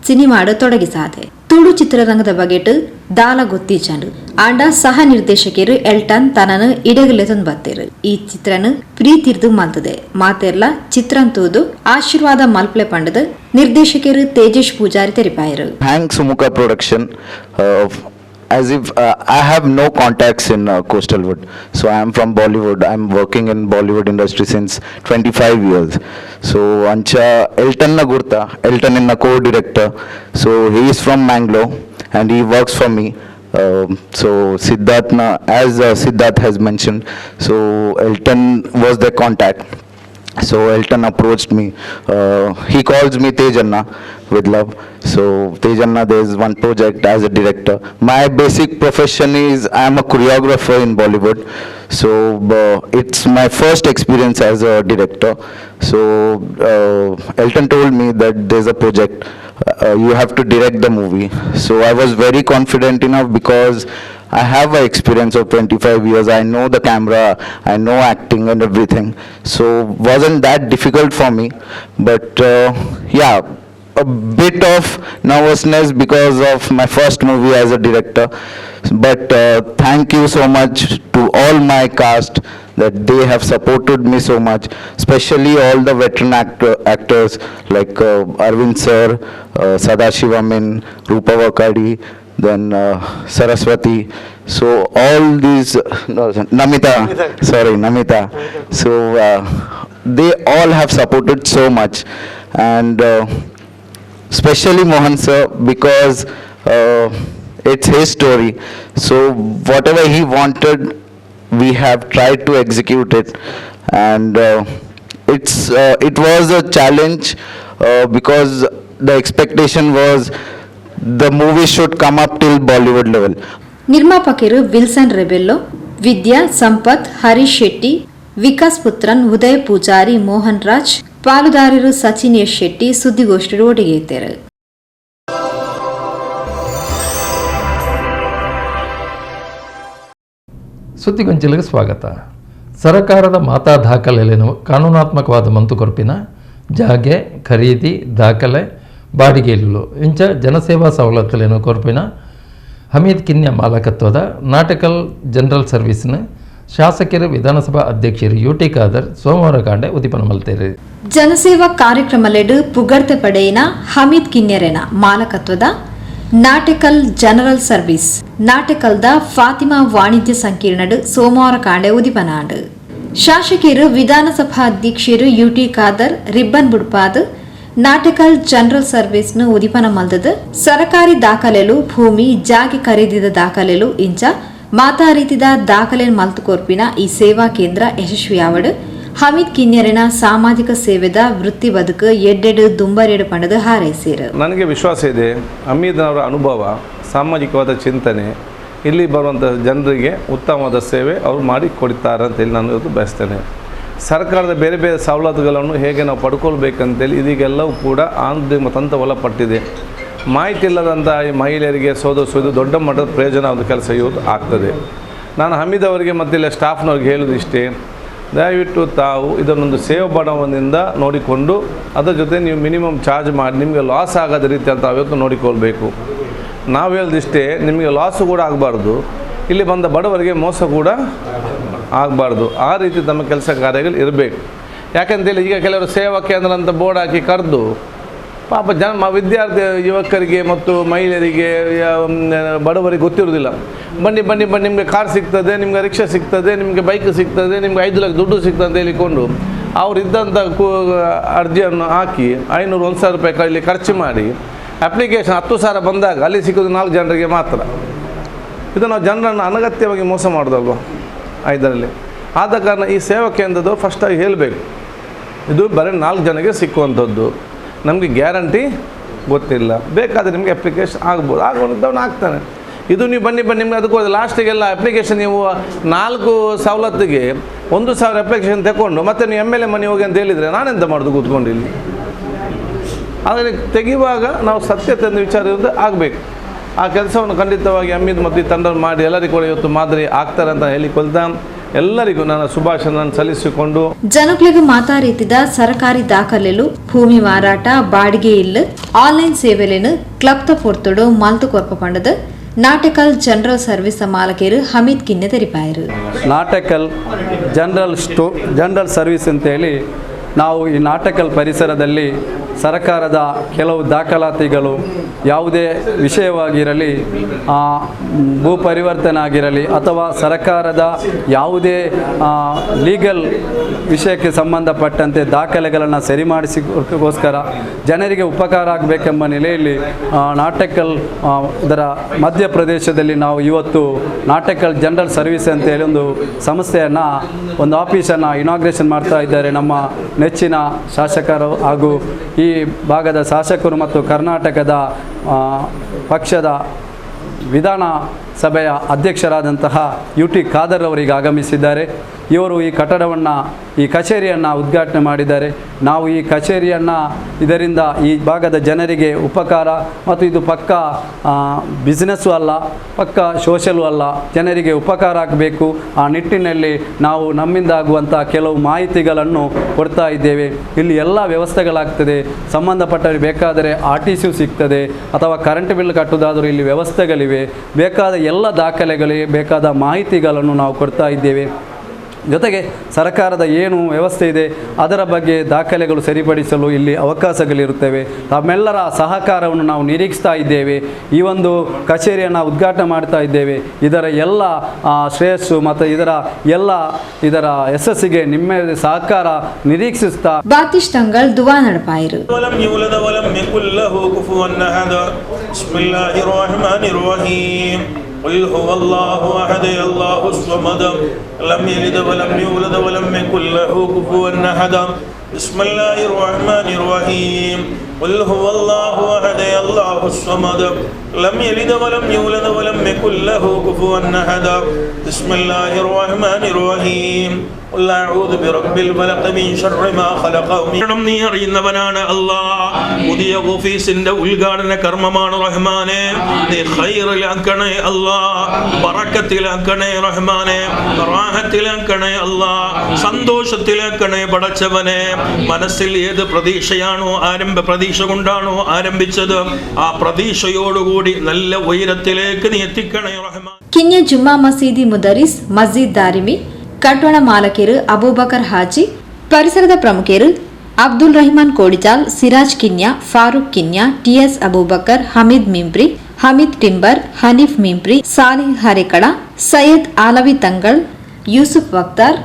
[SPEAKER 3] ಸಿನಿಮಾಡ್ ತೊಡಗಿಸಾದೆ. ತುಳು ಚಿತ್ರರಂಗದ ಬಗೆಟ್ ದಾಲ ಗೊತ್ತೀಚಂಡು. ಆಂಡ ಸಹ ನಿರ್ದೇಶಕರು ಎಲ್ಟನ್ ತನನು ಇಡಗಲೆ ತಂದು ಬತ್ತೇರು. ಈ ಚಿತ್ರನು ಪ್ರೀತಿರ್ದು ಮಲ್ತದೆ. ಮಾತೆರ್ಲ ಚಿತ್ರಂತೂದು ಆಶೀರ್ವಾದ ಮಲ್ಪ್ಲೆ ಪಂಡದು ನಿರ್ದೇಶಕರು Tejesh Poojary ತೆರಿಪಾಯರು.
[SPEAKER 17] Thanks Sumukha production
[SPEAKER 16] As if I have no contacts in Coastalwood. So I am from Bollywood. I am working in Bollywood industry since 25 years. So Ancha Elton na Gurta, Elton in a co-director. So he is from Mangalore and he works for me. So Siddharth, na, as Siddharth has mentioned, so Elton was the contact. So Elton approached me. He calls me Tejanna with love. So Tejanna, there is one project as a director. My basic profession is I am a choreographer in Bollywood. So it's my first experience as a director. So Elton told me that there's a project. You have to direct the movie. So I was very confident enough because I have an experience of 25 years. I know the camera, I know acting and everything. So wasn't that difficult for me. But yeah, a bit of nervousness because of my first movie as a director. But thank you so much to all my cast that they have supported me so much, especially all the veteran actors like Arvind sir, Sadashiva Amin, Rupa Vakadi, then Saraswati. So all these, no, Namita, sorry, Namita. So they all have supported so much, and especially Mohan sir, because it's his story. So whatever he wanted, we have tried to execute it, and it was a challenge because the expectation was the movie should come up till Bollywood level.
[SPEAKER 3] ನಿರ್ಮಾಪಕರು Wilson Rebello, ವಿದ್ಯಾ ಸಂಪತ್, ಹರೀಶ್ ಶೆಟ್ಟಿ, ವಿಕಾಸ್ ಪುತ್ರನ್, ಉದಯ್ ಪೂಜಾರಿ, ಮೋಹನ್ ರಾಜ್, ಪಾಲುದಾರರು Sachin S Shetty ಸುದ್ದಿಗೋಷ್ಠಿ ಒಟ್ಟಿಗೆ.
[SPEAKER 2] ಸುದ್ದಿಗೊಂಚಿಲಿಗೆ ಸ್ವಾಗತ. ಸರಕಾರದ ಮಾತಾ ದಾಖಲೆಯನ್ನು ಕಾನೂನಾತ್ಮಕವಾದ ಮಂತುಕೊರ್ಪಿನ ಜಾಗೆ ಖರೀದಿ ದಾಖಲೆ ಬಾಡಿಗೆಯಲ್ಲೂ ಇಂಚ ಜನಸೇವಾ ಸವಲತ್ತುಲೇನು ಕೊರ್ಪಿನ ಹಮೀದ್ ಕಿನ್ಯ ಮಾಲಕತ್ವದ ನಾಟಕಲ್ ಜನರಲ್ ಸರ್ವಿಸ್ನ ಶಾಸಕರು ವಿಧಾನಸಭಾ ಅಧ್ಯಕ್ಷರು ಯು ಟಿ ಖಾದರ್ ಸೋಮವಾರ ಕಾಂಡೆ ಉದ್ದೀಪನ ಮಲ್ತೇರು.
[SPEAKER 3] ಜನಸೇವಾ ಕಾರ್ಯಕ್ರಮಲೆಡು ಪುಗರ್ತೆ ಪಡೆಯಿನ ಹಮೀದ್ ಕಿನ್ಯರೆನ ಮಾಲಕತ್ವದ ನಾಟಕಲ್ ಜನರಲ್ ಸರ್ವಿಸ್ ನಾಟಕಲ್ದ ಫಾತಿಮಾ ವಾಣಿಜ್ಯ ಸಂಕೀರ್ಣಡು ಸೋಮವಾರ ಕಾಂಡೆ ಉದಿಪನಾಂಡು. ಶಾಸಕರು ವಿಧಾನಸಭಾ ಅಧ್ಯಕ್ಷರು U T Khader ribbon ಬುಡ್ಪಾದ್ ನಾಟಕಲ್ general ಸರ್ವಿಸ್ನು ಉದಿಪನ ಮಲ್ದದು ಸರಕಾರಿ ದಾಖಲೆಲು ಭೂಮಿ ಜಾಗೆ ಖರೀದಿದ ದಾಖಲೆಲು ಇಂಚ ಮಾತಾ ರೀತಿದ ದಾಖಲೆ ಮಲ್ತುಕೊರ್ಪಿನ ಈ ಸೇವಾ ಕೇಂದ್ರ ಯಶಸ್ವಿಯಾವಡು ಹಮೀದ್ ಕಿನ್ಯರಿನ ಸಾಮಾಜಿಕ ಸೇವೆದ ವೃತ್ತಿ ಬದುಕು ಎಡ್ಡೆಡು ದುಂಬರೆಡು ಪಂಡದು ಹಾರೈಸಿರು.
[SPEAKER 4] ನನಗೆ ವಿಶ್ವಾಸ ಇದೆ, ಹಮೀದ್ನವರ ಅನುಭವ, ಸಾಮಾಜಿಕವಾದ ಚಿಂತನೆ ಇಲ್ಲಿ ಬರುವಂಥ ಜನರಿಗೆ ಉತ್ತಮವಾದ ಸೇವೆ ಅವರು ಮಾಡಿ ಕೊಡ್ತಾರೆ ಅಂತೇಳಿ ನಾನು ಇವತ್ತು ಬಯಸ್ತೇನೆ. ಸರ್ಕಾರದ ಬೇರೆ ಬೇರೆ ಸವಲತ್ತುಗಳನ್ನು ಹೇಗೆ ನಾವು ಪಡ್ಕೊಳ್ಬೇಕಂತೇಳಿ ಇದೀಗೆಲ್ಲವೂ ಕೂಡ ಆಂತರಿಕ ತಂತ್ರ ಒಳಪಟ್ಟಿದೆ. ಮಾಹಿತಿ ಇಲ್ಲದಂಥ ಈ ಮಹಿಳೆಯರಿಗೆ ಸೋದೋಸೋದು ದೊಡ್ಡ ಮಟ್ಟದ ಪ್ರಯೋಜನ ಒಂದು ಕೆಲಸ ಇವತ್ತು ಆಗ್ತದೆ. ನಾನು ಹಮೀದ್ ಅವರಿಗೆ ಮತ್ತು ಇಲ್ಲ ಸ್ಟಾಫ್ನವ್ರಿಗೆ ಹೇಳೋದಿಷ್ಟೇ, ದಯವಿಟ್ಟು ತಾವು ಇದನ್ನೊಂದು ಸೇವಾ ಬಣವನಿಂದ ನೋಡಿಕೊಂಡು ಅದರ ಜೊತೆ ನೀವು ಮಿನಿಮಮ್ ಚಾರ್ಜ್ ಮಾಡಿ ನಿಮಗೆ ಲಾಸ್ ಆಗದ ರೀತಿ ಅಂತ ಅವತ್ತು ನೋಡಿಕೊಳ್ಬೇಕು. ನಾವು ಹೇಳೋದಿಷ್ಟೇ, ನಿಮಗೆ ಲಾಸು ಕೂಡ ಆಗಬಾರ್ದು, ಇಲ್ಲಿ ಬಂದ ಬಡವರಿಗೆ ಮೋಸ ಕೂಡ ಆಗಬಾರ್ದು. ಆ ರೀತಿ ತಮ್ಮ ಕೆಲಸ ಕಾರ್ಯಗಳು ಇರಬೇಕು. ಯಾಕಂತೇಳಿ ಈಗ ಕೆಲವರು ಸೇವಾ ಕೇಂದ್ರ ಅಂತ ಬೋರ್ಡ್ ಹಾಕಿ ಕರೆದು ಪಾಪ ಜನ ವಿದ್ಯಾರ್ಥಿ ಯುವಕರಿಗೆ ಮತ್ತು ಮಹಿಳೆಯರಿಗೆ ಬಡವರಿಗೆ ಗೊತ್ತಿರೋದಿಲ್ಲ. ಬನ್ನಿ ಬನ್ನಿ ಬನ್ನಿ, ನಿಮಗೆ ಕಾರ್ ಸಿಗ್ತದೆ, ನಿಮಗೆ ರಿಕ್ಷಾ ಸಿಗ್ತದೆ, ನಿಮಗೆ ಬೈಕ್ ಸಿಗ್ತದೆ, ನಿಮಗೆ 5 ಲಕ್ಷ ದುಡ್ಡು ಸಿಗ್ತದೆ ಅಂತ ಹೇಳಿಕೊಂಡು ಅವರಿದ್ದಂಥ ಅರ್ಜಿಯನ್ನು ಹಾಕಿ 500 1,000 ರೂಪಾಯಿ ಇಲ್ಲಿ ಖರ್ಚು ಮಾಡಿ ಅಪ್ಲಿಕೇಶನ್ 10,000 ಬಂದಾಗ ಅಲ್ಲಿ ಸಿಕ್ಕೋದು 4 ಜನರಿಗೆ ಮಾತ್ರ. ಇದು ನಾವು ಜನರನ್ನು ಅನಗತ್ಯವಾಗಿ ಮೋಸ ಮಾಡೋದಲ್ವ ಇದರಲ್ಲಿ. ಆದ ಕಾರಣ ಈ ಸೇವಾ ಕೇಂದ್ರದವರು ಫಸ್ಟಾಗಿ ಹೇಳಬೇಕು, ಇದು ಬರೀ 4 ಜನಕ್ಕೆ ಸಿಕ್ಕುವಂಥದ್ದು, ನಮಗೆ ಗ್ಯಾರಂಟಿ ಗೊತ್ತಿಲ್ಲ, ಬೇಕಾದರೆ ನಿಮಗೆ ಅಪ್ಲಿಕೇಶನ್ ಆಗ್ಬೋದು, ಆಗುವಂಥವ್ನು ಆಗ್ತಾನೆ. ಇದು ನೀವು ಬನ್ನಿ ಬನ್ನಿ ನಿಮಗೆ ಅದಕ್ಕೂ ಲಾಸ್ಟಿಗೆಲ್ಲ ಅಪ್ಲಿಕೇಶನ್ ನೀವು 4 ಸವಲತ್ತಿಗೆ 1,000 ಅಪ್ಲಿಕೇಶನ್ ತಗೊಂಡು ಮತ್ತೆ ನೀವು MLA ಮನೆ ಹೋಗಿ ಅಂತ ಹೇಳಿದರೆ ನಾನೆಂತ ಮಾಡೋದು ಕೂತ್ಕೊಂಡು ಇಲ್ಲಿ? ಆದರೆ ತೆಗೆಯುವಾಗ ನಾವು ಸತ್ಯತೆ ವಿಚಾರ ಆಗಬೇಕು. ಆ ಕೆಲಸವನ್ನು ಖಂಡಿತವಾಗಿ ಹಮೀದ್ ಮತ್ತು ಈ ತಂಡ ಮಾಡಿ ಎಲ್ಲರಿಗೂ ಕೂಡ ಇವತ್ತು ಮಾದರಿ ಆಗ್ತಾರೆ ಅಂತ ಹೇಳಿಕೊಳ್ತಾ ಎಲ್ಲರಿಗೂ ನನ್ನ ಶುಭಾಶಯವನ್ನು ಸಲ್ಲಿಸಿಕೊಂಡು,
[SPEAKER 3] ಜನಗಳಿಗೆ ಮಾತಾ ರೀತಿದ ಸರಕಾರಿ ದಾಖಲೆಲು ಭೂಮಿ ಮಾರಾಟ ಬಾಡಿಗೆ ಇಲ್ಲ ಆನ್ಲೈನ್ ಸೇವೆಲೇನು ಕ್ಲಬ್ತ ಪೊರ್ತುಡು ಮಲ್ತು ಕೊರ್ಪ ಪಂಡದು ನಾಟಕಲ್ ಜನರಲ್ ಸರ್ವಿಸ್ ಮಾಲಕರು ಹಮೀದ್ ಕಿನ್ನೆ ತೆರಿಪಾಯರು.
[SPEAKER 17] ನಾಟಕಲ್ ಜನರಲ್ ಸರ್ವಿಸ್ ಅಂತೇಳಿ ನಾವು ಈ ನಾಟಕಲ್ ಪರಿಸರದಲ್ಲಿ
[SPEAKER 8] ಸರ್ಕಾರದ ಕೆಲವು ದಾಖಲಾತಿಗಳು ಯಾವುದೇ ವಿಷಯವಾಗಿರಲಿ, ಭೂ ಪರಿವರ್ತನೆ ಆಗಿರಲಿ ಅಥವಾ ಸರ್ಕಾರದ ಯಾವುದೇ ಲೀಗಲ್ ವಿಷಯಕ್ಕೆ ಸಂಬಂಧಪಟ್ಟಂತೆ ದಾಖಲೆಗಳನ್ನು ಸರಿ ಮಾಡಿಸಿಗೋಸ್ಕರ ಜನರಿಗೆ ಉಪಕಾರ ಆಗಬೇಕೆಂಬ ನೆಲೆಯಲ್ಲಿ ನಾಟಕಲ್ ಇದರ ಮಧ್ಯಪ್ರದೇಶದಲ್ಲಿ ನಾವು ಇವತ್ತು ನಾಟಕಲ್ ಜನರಲ್ ಸರ್ವಿಸ್ ಅಂತೇಳಿ ಒಂದು ಸಂಸ್ಥೆಯನ್ನು, ಒಂದು ಆಫೀಸನ್ನು ಇನಾಗ್ರೇಷನ್ ಮಾಡ್ತಾ ಇದ್ದಾರೆ ನಮ್ಮ ನೆಚ್ಚಿನ ಶಾಸಕರು ಹಾಗೂ ಈ ಭಾಗದ ಶಾಸಕರು ಮತ್ತು ಕರ್ನಾಟಕದ ಪಕ್ಷದ ವಿಧಾನ ಸಭೆಯ ಅಧ್ಯಕ್ಷರಾದಂತಹ ಯು.ಟಿ. ಖಾದರ್ ಅವರಿಗೆ ಆಗಮಿಸಿದ್ದಾರೆ. ಇವರು ಈ ಕಟ್ಟಡವನ್ನು, ಈ ಕಚೇರಿಯನ್ನು ಉದ್ಘಾಟನೆ ಮಾಡಿದ್ದಾರೆ. ನಾವು ಈ ಕಚೇರಿಯನ್ನು ಇದರಿಂದ ಈ ಭಾಗದ ಜನರಿಗೆ ಉಪಕಾರ ಮತ್ತು ಇದು ಪಕ್ಕಾ ಬಿಸ್ನೆಸ್ಸು ಅಲ್ಲ, ಪಕ್ಕಾ ಸೋಷಲು ಅಲ್ಲ, ಜನರಿಗೆ ಉಪಕಾರ ಆಗಬೇಕು. ಆ ನಿಟ್ಟಿನಲ್ಲಿ ನಾವು ನಮ್ಮಿಂದಾಗುವಂಥ ಕೆಲವು ಮಾಹಿತಿಗಳನ್ನು ಕೊಡ್ತಾ ಇದ್ದೇವೆ. ಇಲ್ಲಿ ಎಲ್ಲ ವ್ಯವಸ್ಥೆಗಳಾಗ್ತದೆ. ಸಂಬಂಧಪಟ್ಟವರಿಗೆ ಬೇಕಾದರೆ RTC ಸಿಗ್ತದೆ ಅಥವಾ ಕರೆಂಟ್ ಬಿಲ್ ಕಟ್ಟುವುದಾದರೂ ಇಲ್ಲಿ ವ್ಯವಸ್ಥೆಗಳಿವೆ. ಬೇಕಾದ ಎಲ್ಲ ದಾಖಲೆಗಳಿಗೆ ಬೇಕಾದ ಮಾಹಿತಿಗಳನ್ನು ನಾವು ಕೊಡ್ತಾ ಇದ್ದೇವೆ. ಜೊತೆಗೆ ಸರ್ಕಾರದ ಏನು ವ್ಯವಸ್ಥೆ ಇದೆ ಅದರ ಬಗ್ಗೆ ದಾಖಲೆಗಳು ಸರಿಪಡಿಸಲು ಇಲ್ಲಿ ಅವಕಾಶಗಳಿರುತ್ತವೆ. ತಮ್ಮೆಲ್ಲರ ಸಹಕಾರವನ್ನು ನಾವು ನಿರೀಕ್ಷಿಸ್ತಾ ಇದ್ದೇವೆ. ಈ ಒಂದು ಕಚೇರಿಯನ್ನು ಉದ್ಘಾಟನೆ ಮಾಡ್ತಾ ಇದ್ದೇವೆ. ಇದರ ಎಲ್ಲ ಶ್ರೇಯಸ್ಸು ಮತ್ತು ಇದರ ಯಶಸ್ಸಿಗೆ ನಿಮ್ಮ ಸಹಕಾರ ನಿರೀಕ್ಷಿಸ್ತಾ
[SPEAKER 3] ಬಾತಿಶ್ ತಂಗಳ್ ದುವಾ ನಡಪಾಯಿರು.
[SPEAKER 17] قل هو الله أحد الله الصمد لم يلد ولم يولد ولم يكن له كفوا أحد. بسم الله الرحمن الرحيم. قل هو الله أحد الله الصمد لم يلد ولم يولد ولم يكن له كفوا أحد. بسم الله الرحمن الرحيم. قل أعوذ برب الفلق من شر ما خلق. നീ അറിയുന്നവനാണ് അല്ലാഹ്. പുതിയ ഓഫീസിന്റെ ഉദ്ഘാടന കർമ്മമാണ് റഹ്മാനെ, നീ ഖൈറിലാക്കണേ അല്ലാഹ്, ബറക്കത്തിലാക്കണേ റഹ്മാനെ, റാഹത്തിലാക്കണേ അല്ലാഹ്, സന്തോഷത്തിലാക്കണേ പടച്ചവനെ. മനസ്സിൽ ഏത് പ്രതീക്ഷയാണോ പ്രതീക്ഷ കൊണ്ടാണോ ആരംഭിച്ചത് ആ പ്രതീക്ഷയോടുകൂടി നല്ല ഉയരത്തിലേക്ക് നീ എത്തിക്കണേ റഹ്മാൻ.
[SPEAKER 3] ಕಿನ್ಯ ಜುಮ್ಮಾ ಮಸೀದಿ ಮುದರಿಸ್ ಮಸ್ಜಿದ್ ದಾರಿಮಿ ಕಟ್ವಣ ಮಾಲಕರು ಅಬೂಬಕರ್ ಹಾಜಿ, ಪರಿಸರದ ಪ್ರಮುಖರು ಅಬ್ದುಲ್ ರಹಮಾನ್ ಕೋಡಿಜಾಲ್, ಸಿರಾಜ್ ಕಿನ್ಯಾ, ಫಾರೂಕ್ ಕಿನ್ಯಾ, ಟಿಎಸ್ ಅಬೂಬಕರ್, ಹಮೀದ್ ಮಿಂಪ್ರಿ, ಹಮೀದ್ ಟಿಂಬರ್, ಹನೀಫ್ ಮಿಂಪ್ರಿ, ಸಾಲಿಹ್ ಹರೇಕಳ, ಸೈಯದ್ ಆಲವಿ ತಂಗಳ್, ಯೂಸುಫ್ ವಕ್ತಾರ್,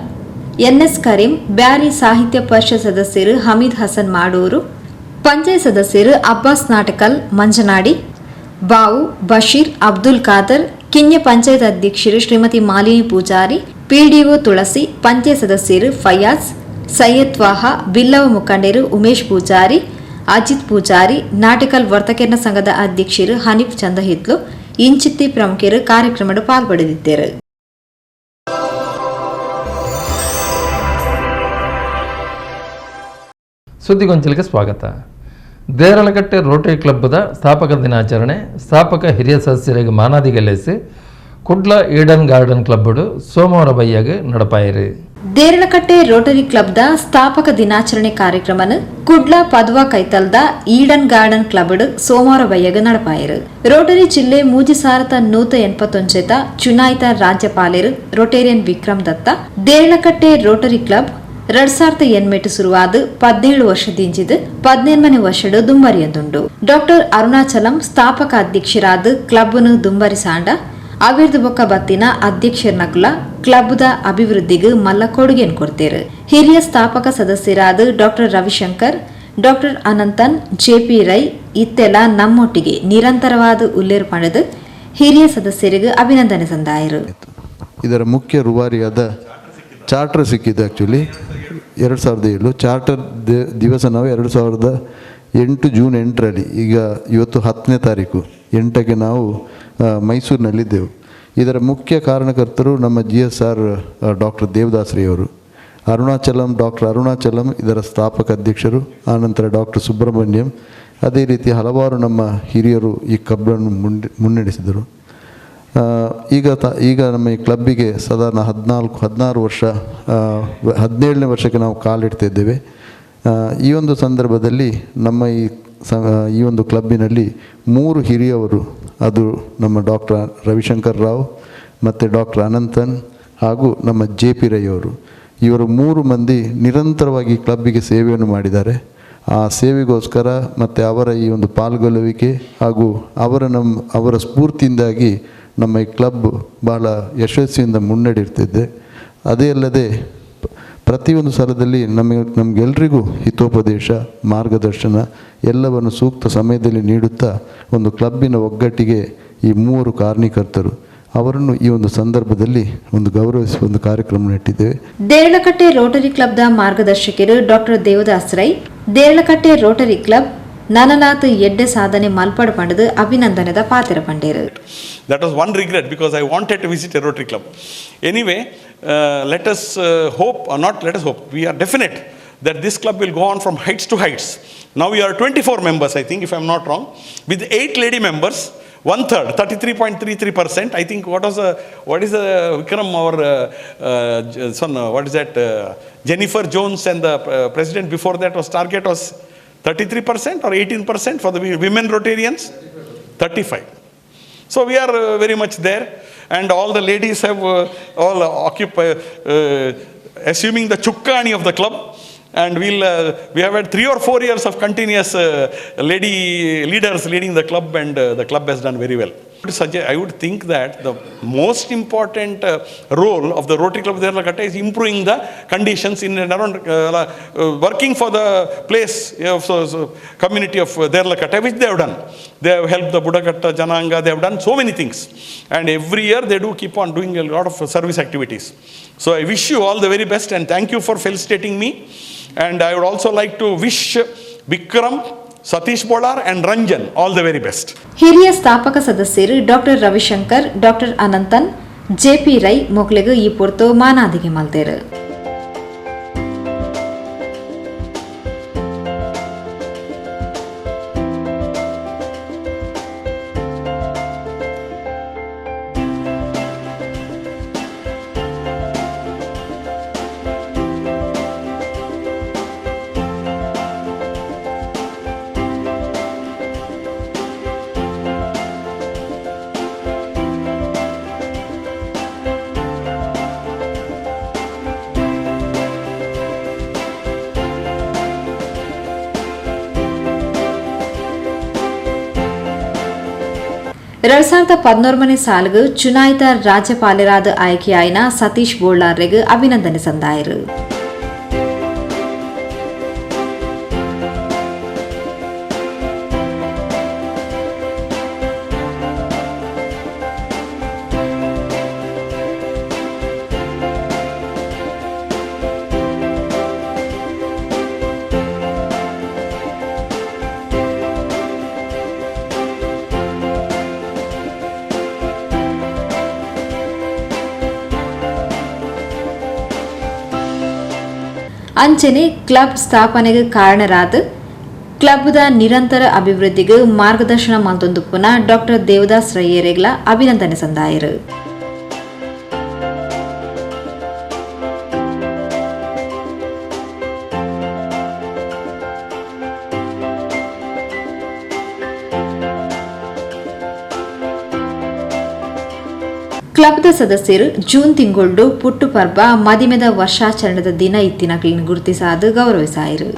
[SPEAKER 3] ಎನ್ಎಸ್ ಕರೀಂ, ಬ್ಯಾರಿ ಸಾಹಿತ್ಯ ಪರಿಷತ್ ಸದಸ್ಯರು ಹಮೀದ್ ಹಸನ್ ಮಾಡೂರು, ಪಂಚಾಯತ್ ಸದಸ್ಯರು ಅಬ್ಬಾಸ್ ನಾಟಕಲ್ ಮಂಜನಾಡಿ, ಬಾವು ಬಶೀರ್, ಅಬ್ದುಲ್ ಖಾದರ್, ಕಿನ್ಯ ಪಂಚಾಯತ್ ಅಧ್ಯಕ್ಷರು ಶ್ರೀಮತಿ ಮಾಲಿನಿ ಪೂಜಾರಿ, ಪಿಡಿಒ ತುಳಸಿ, ಪಂಚಾಯತ್ ಸದಸ್ಯರು ಫಯಾಜ್, ಸೈಯದ್ ತ್ವಾಹ, ಬಿಲ್ಲವ ಮುಖಂಡರು ಉಮೇಶ್ ಪೂಜಾರಿ, ಅಜಿತ್ ಪೂಜಾರಿ, ನಾಟಕಲ್ ವರ್ತಕರ್ನ ಸಂಘದ ಅಧ್ಯಕ್ಷರು ಹನೀಫ್ ಚಂದಹಿತ್ಲು, ಇಂಚಿತ್ತಿ ಪ್ರಮುಖರು ಕಾರ್ಯಕ್ರಮದ ಪಾಲ್ಪಡೆದಿದ್ದರು.
[SPEAKER 2] ಸುದ್ದಿಗೊಂಚಲಿಗೆ ಸ್ವಾಗತ. ದೇರಳಕಟ್ಟೆ ರೋಟರಿ ಕ್ಲಬ್ದ ಸ್ಥಾಪಕ ದಿನಾಚರಣೆ ಸ್ಥಾಪಕ ಹಿರಿಯ ಸದಸ್ಯರಿಗೆ ಮಾನಾದಿಗಲೇಸಿ ಕುಡ್ಲ ಈಡನ್ ಗಾರ್ಡನ್ ಕ್ಲಬ್ಡು ಸೋಮವಾರ ಬಯ್ಯಾಗ ನಡಪಾಯಿರಿ.
[SPEAKER 3] ದೇರಳಕಟ್ಟೆ ರೋಟರಿ ಕ್ಲಬ್ದ ಸ್ಥಾಪಕ ದಿನಾಚರಣೆ ಕಾರ್ಯಕ್ರಮನ ಕುಡ್ಲ ಪದ್ವಾ ಕೈತಲ್ದ Eden garden club ಸೋಮವಾರ ಬಯ್ಯಾಗ ನಡಪಾಯಿರು. ರೋಟರಿ ಜಿಲ್ಲೆ 3181 ಚುನಾಯಿತ ರಾಜ್ಯಪಾಲರು Rotarian Vikram Datta Deralakatte Rotary club 2008 ಶುರುವಾದ 17 ವರ್ಷದಿಂಚಿದು 18ನೇ ವರ್ಷದ ದುಂಬರಿಯದುಂಡು. ಡಾಕ್ಟರ್ ಅರುಣಾಚಲಂ ಸ್ಥಾಪಕ ಅಧ್ಯಕ್ಷರಾದ ಕ್ಲಬ್ನು ದುಂಬರಿಸಾಂಡ ಅವಿರ್ದು ಬೊಕ್ಕ ಬತ್ತಿನ ಅಧ್ಯಕ್ಷರ್ನಕುಲ ಕ್ಲಬ್ದ ಅಭಿವೃದ್ಧಿಗೆ ಮಲ್ಲ ಕೊಡುಗೆಯನ್ನು ಕೊಡ್ತೇರು. ಹಿರಿಯ ಸ್ಥಾಪಕ ಸದಸ್ಯರಾದ doctor Ravishankar, doctor Ananthan, JP Rai ಇತ್ತೆಲ್ಲ ನಮ್ಮೊಟ್ಟಿಗೆ ನಿರಂತರವಾದ ಉಲ್ಲೇರ್ ಪಡೆದು ಹಿರಿಯ ಸದಸ್ಯರಿಗೆ ಅಭಿನಂದನೆ ಸಂದಾಯರು.
[SPEAKER 5] ಇದರ ಮುಖ್ಯ ರೂವಾರಿಯಾದ ಚಾರ್ಟರ್ ಸಿಕ್ಕಿದೆ. ಆ್ಯಕ್ಚುಲಿ 2007 ಚಾರ್ಟರ್ ದಿವಸ ನಾವು 2008 ಜೂನ್ 8ರಲ್ಲಿ, ಈಗ ಇವತ್ತು 10ನೇ ತಾರೀಕು 8ಕ್ಕೆ ನಾವು ಮೈಸೂರಿನಲ್ಲಿದ್ದೆವು. ಇದರ ಮುಖ್ಯ ಕಾರಣಕರ್ತರು ನಮ್ಮ GSR doctor ದೇವದಾಸ್ರಿಯವರು, Arunachalam, doctor Arunachalam ಇದರ ಸ್ಥಾಪಕ ಅಧ್ಯಕ್ಷರು, ಆನಂತರ ಡಾಕ್ಟರ್ ಸುಬ್ರಹ್ಮಣ್ಯಂ, ಅದೇ ರೀತಿ ಹಲವಾರು ನಮ್ಮ ಹಿರಿಯರು ಈ ಕ್ಲಬ್ಬನ್ನು ಮುನ್ನಡೆಸಿದರು. ಈಗ ನಮ್ಮ ಈ ಕ್ಲಬ್ಬಿಗೆ ಸಾಧಾರಣ 14 ವರ್ಷ, 17ನೇ ವರ್ಷಕ್ಕೆ ನಾವು ಕಾಲಿಡ್ತಿದ್ದೇವೆ. ಈ ಒಂದು ಸಂದರ್ಭದಲ್ಲಿ ನಮ್ಮ ಈ ಒಂದು ಕ್ಲಬ್ಬಿನಲ್ಲಿ 3 ಹಿರಿಯವರು, ಅದು ನಮ್ಮ ಡಾಕ್ಟರ್ ರವಿಶಂಕರ್ ರಾವ್ ಮತ್ತು ಡಾಕ್ಟರ್ ಅನಂತನ್ ಹಾಗೂ ನಮ್ಮ JP Rai ಅವರು, ಇವರು 3 ಮಂದಿ ನಿರಂತರವಾಗಿ ಕ್ಲಬ್ಬಿಗೆ ಸೇವೆಯನ್ನು ಮಾಡಿದ್ದಾರೆ.
[SPEAKER 18] ಆ ಸೇವೆಗೋಸ್ಕರ ಮತ್ತು ಅವರ ಈ ಒಂದು ಪಾಲ್ಗೊಳ್ಳುವಿಕೆ ಹಾಗೂ ಅವರ ಸ್ಫೂರ್ತಿಯಿಂದಾಗಿ ನಮ್ಮ ಈ ಕ್ಲಬ್ ಭಾಳ ಯಶಸ್ವಿಯಿಂದ ಮುನ್ನಡೆಯುತ್ತಿದೆ. ಅದೇ ಅಲ್ಲದೆ ಪ್ರತಿಯೊಂದು ಸ್ಥಳದಲ್ಲಿ ನಮಗೆಲ್ರಿಗೂ ಹಿತೋಪದೇಶ, ಮಾರ್ಗದರ್ಶನ ಎಲ್ಲವನ್ನು ಸೂಕ್ತ ಸಮಯದಲ್ಲಿ ನೀಡುತ್ತಾ ಒಂದು ಕ್ಲಬ್ಬಿನ ಒಗ್ಗಟ್ಟಿಗೆ ಈ ಮೂವರು ಕಾರಣೀಕರ್ತರು ಅವರನ್ನು ಈ ಒಂದು ಸಂದರ್ಭದಲ್ಲಿ ಒಂದು ಗೌರವಿಸುವ ಒಂದು ಕಾರ್ಯಕ್ರಮ ಇಟ್ಟಿದ್ದೇವೆ.
[SPEAKER 3] ದೇರಳಕಟ್ಟೆ ರೋಟರಿ ಕ್ಲಬ್ದ ಮಾರ್ಗದರ್ಶಕರು doctor Devadas Rai Deralakatte Rotary club ನನಲಾತ್ ಎಡ್ಡೆ ಸಾಧನೆ ಮಲ್ಪಡ್ ಪಂಡದು ಅಭಿನಂದನೆದ ಪಾತ್ರ ಪಂಡೇರು.
[SPEAKER 17] That was one regret because I wanted to visit a Rotary Club. Anyway, let us hope, or not let us hope, we are definite that this club will go on from heights to heights. Now we are 24 members, I think, if I am not wrong, with 8 lady members, 1/3, 33.33%. I think what is Vikram, our son, what is that, Jennifer Jones, and the president before that was target was 33% or 18% for the women Rotarians, 35. So we are very much there, and all the ladies have all occupy, assuming the chukkani of the club, and we have had 3 or 4 years of continuous lady leaders leading the club, and the club has done very well. I would think that the most important role of the Rotary Club of Deralakatte is improving the conditions in and around, working for the place of community of Deralakatte, which they have done. They have helped the Budakatta, Jananga, they have done so many things. And every year they do keep on doing a lot of service activities. So I wish you all the very best and thank you for felicitating me. And I would also like to wish Vikram, Satish Bolar and Ranjan all the very best.
[SPEAKER 3] ಹಿರಿಯ ಸ್ಥಾಪಕ ಸದಸ್ಯರು doctor Ravishankar, doctor Ananthan, JP Rai ಮೊಕ್ಲೆಗ್ ಈ ಪೊರ್ತು ಮಾನಾದಿಗೆ ಮಲ್ತೇರು. 2011 ಸಾಲಿಗೆ ಚುನಾಯಿತ ರಾಜ್ಯಪಾಲರಾದ ಆಯ್ಕೆಯಾಯಿನ ಸತೀಶ್ ಬೋಳ್ಳಾರ್ರೆಗ್ ಅಭಿನಂದನೆ ಸಂದಾಯರು. ಅಂಚನೆ ಕ್ಲಬ್ ಸ್ಥಾಪನೆಗೆ ಕಾರಣರಾದ ಕ್ಲಬ್ದ ನಿರಂತರ ಅಭಿವೃದ್ಧಿಗೆ ಮಾರ್ಗದರ್ಶನ ಮಲ್ತೊಂದುಪ್ಪುನ ಡಾಕ್ಟರ್ ದೇವದಾಸ್ ರೈಯರೆಗ್ಲ ಅಭಿನಂದನೆ ಸಂದಾಯರು. ಕ್ಲಬ್ದ ಸದಸ್ಯರು ಜೂನ್ ತಿಂಗೊಳ್ಡು ಪುಟ್ಟು ಪರ್ಬ ಮದಿಮೆದ ವರ್ಷಾಚರಣೆದ ದಿನ ಇತ್ತಿನಕ್ಲಿನ್ ಗುರುತಿಸಾದು ಗೌರವಿಸಾಯರು.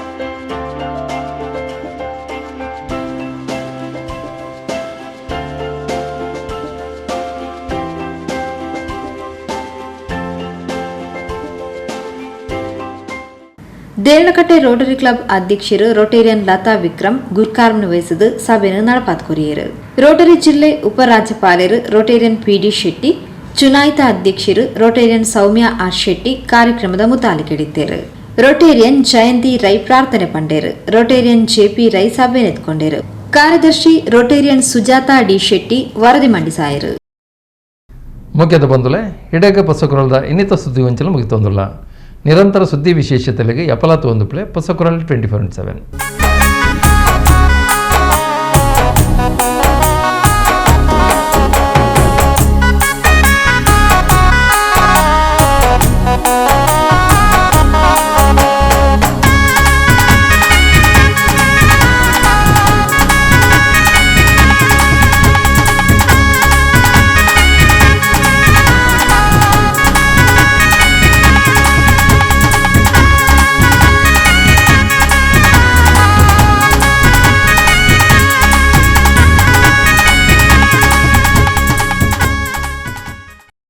[SPEAKER 3] ದೇರಳಕಟ್ಟೆ ರೋಟರಿ ಕ್ಲಬ್ ಅಧ್ಯಕ್ಷರು ರೋಟೇರಿಯನ್ ಲತಾ ವಿಕ್ರಮ್ ಗುರ್ಕಾರ್ಮನ್ ವಹಿಸಿದ ಸಭೆಯನ್ನು ನಡಪಾತ್ ಕೊರಿಯರು. ರೋಟರಿ ಜಿಲ್ಲೆ ಉಪರಾಜ್ಯಪಾಲರು ರೋಟೇರಿಯನ್ ಪಿಡಿ ಶೆಟ್ಟಿ, ಚುನಾಯಿತ ಅಧ್ಯಕ್ಷರು ರೋಟೇರಿಯನ್ ಸೌಮ್ಯ ಆರ್ ಶೆಟ್ಟಿ ಕಾರ್ಯಕ್ರಮದ ಮುತಾಲಿಕೆಡಿದ್ದರು. ರೋಟೇರಿಯನ್ ಜಯಂತಿ ರೈ ಪ್ರಾರ್ಥನೆ ಪಂಡೇರು. ರೋಟೇರಿಯನ್ ಜೆಪಿ ರೈ ಸಭೆ ನೆತ್ಕೊಂಡರು. ಕಾರ್ಯದರ್ಶಿ ರೋಟೇರಿಯನ್ ಸುಜಾತಾ ಡಿ ಶೆಟ್ಟಿ ವರದಿ ಮಂಡಿಸಾಯರು.
[SPEAKER 2] ಮುಖ್ಯದ ಬಂಧುಲೆ ಹಿಡೇಕ ಪಸಕುರಲ್ದ ಇನ್ನಿತ ಸುದ್ದಿ ವಂಚಲು ಮುಗಿತೊಂದುಲ್ಲ. ನಿರಂತರ ಸುದ್ದಿ ವಿಶೇಷತೆಲೆಗೆ ಎಪಲಾತು ಒಂದು ಪ್ಲೇ ಪಸಕುರಲ್ 24/7.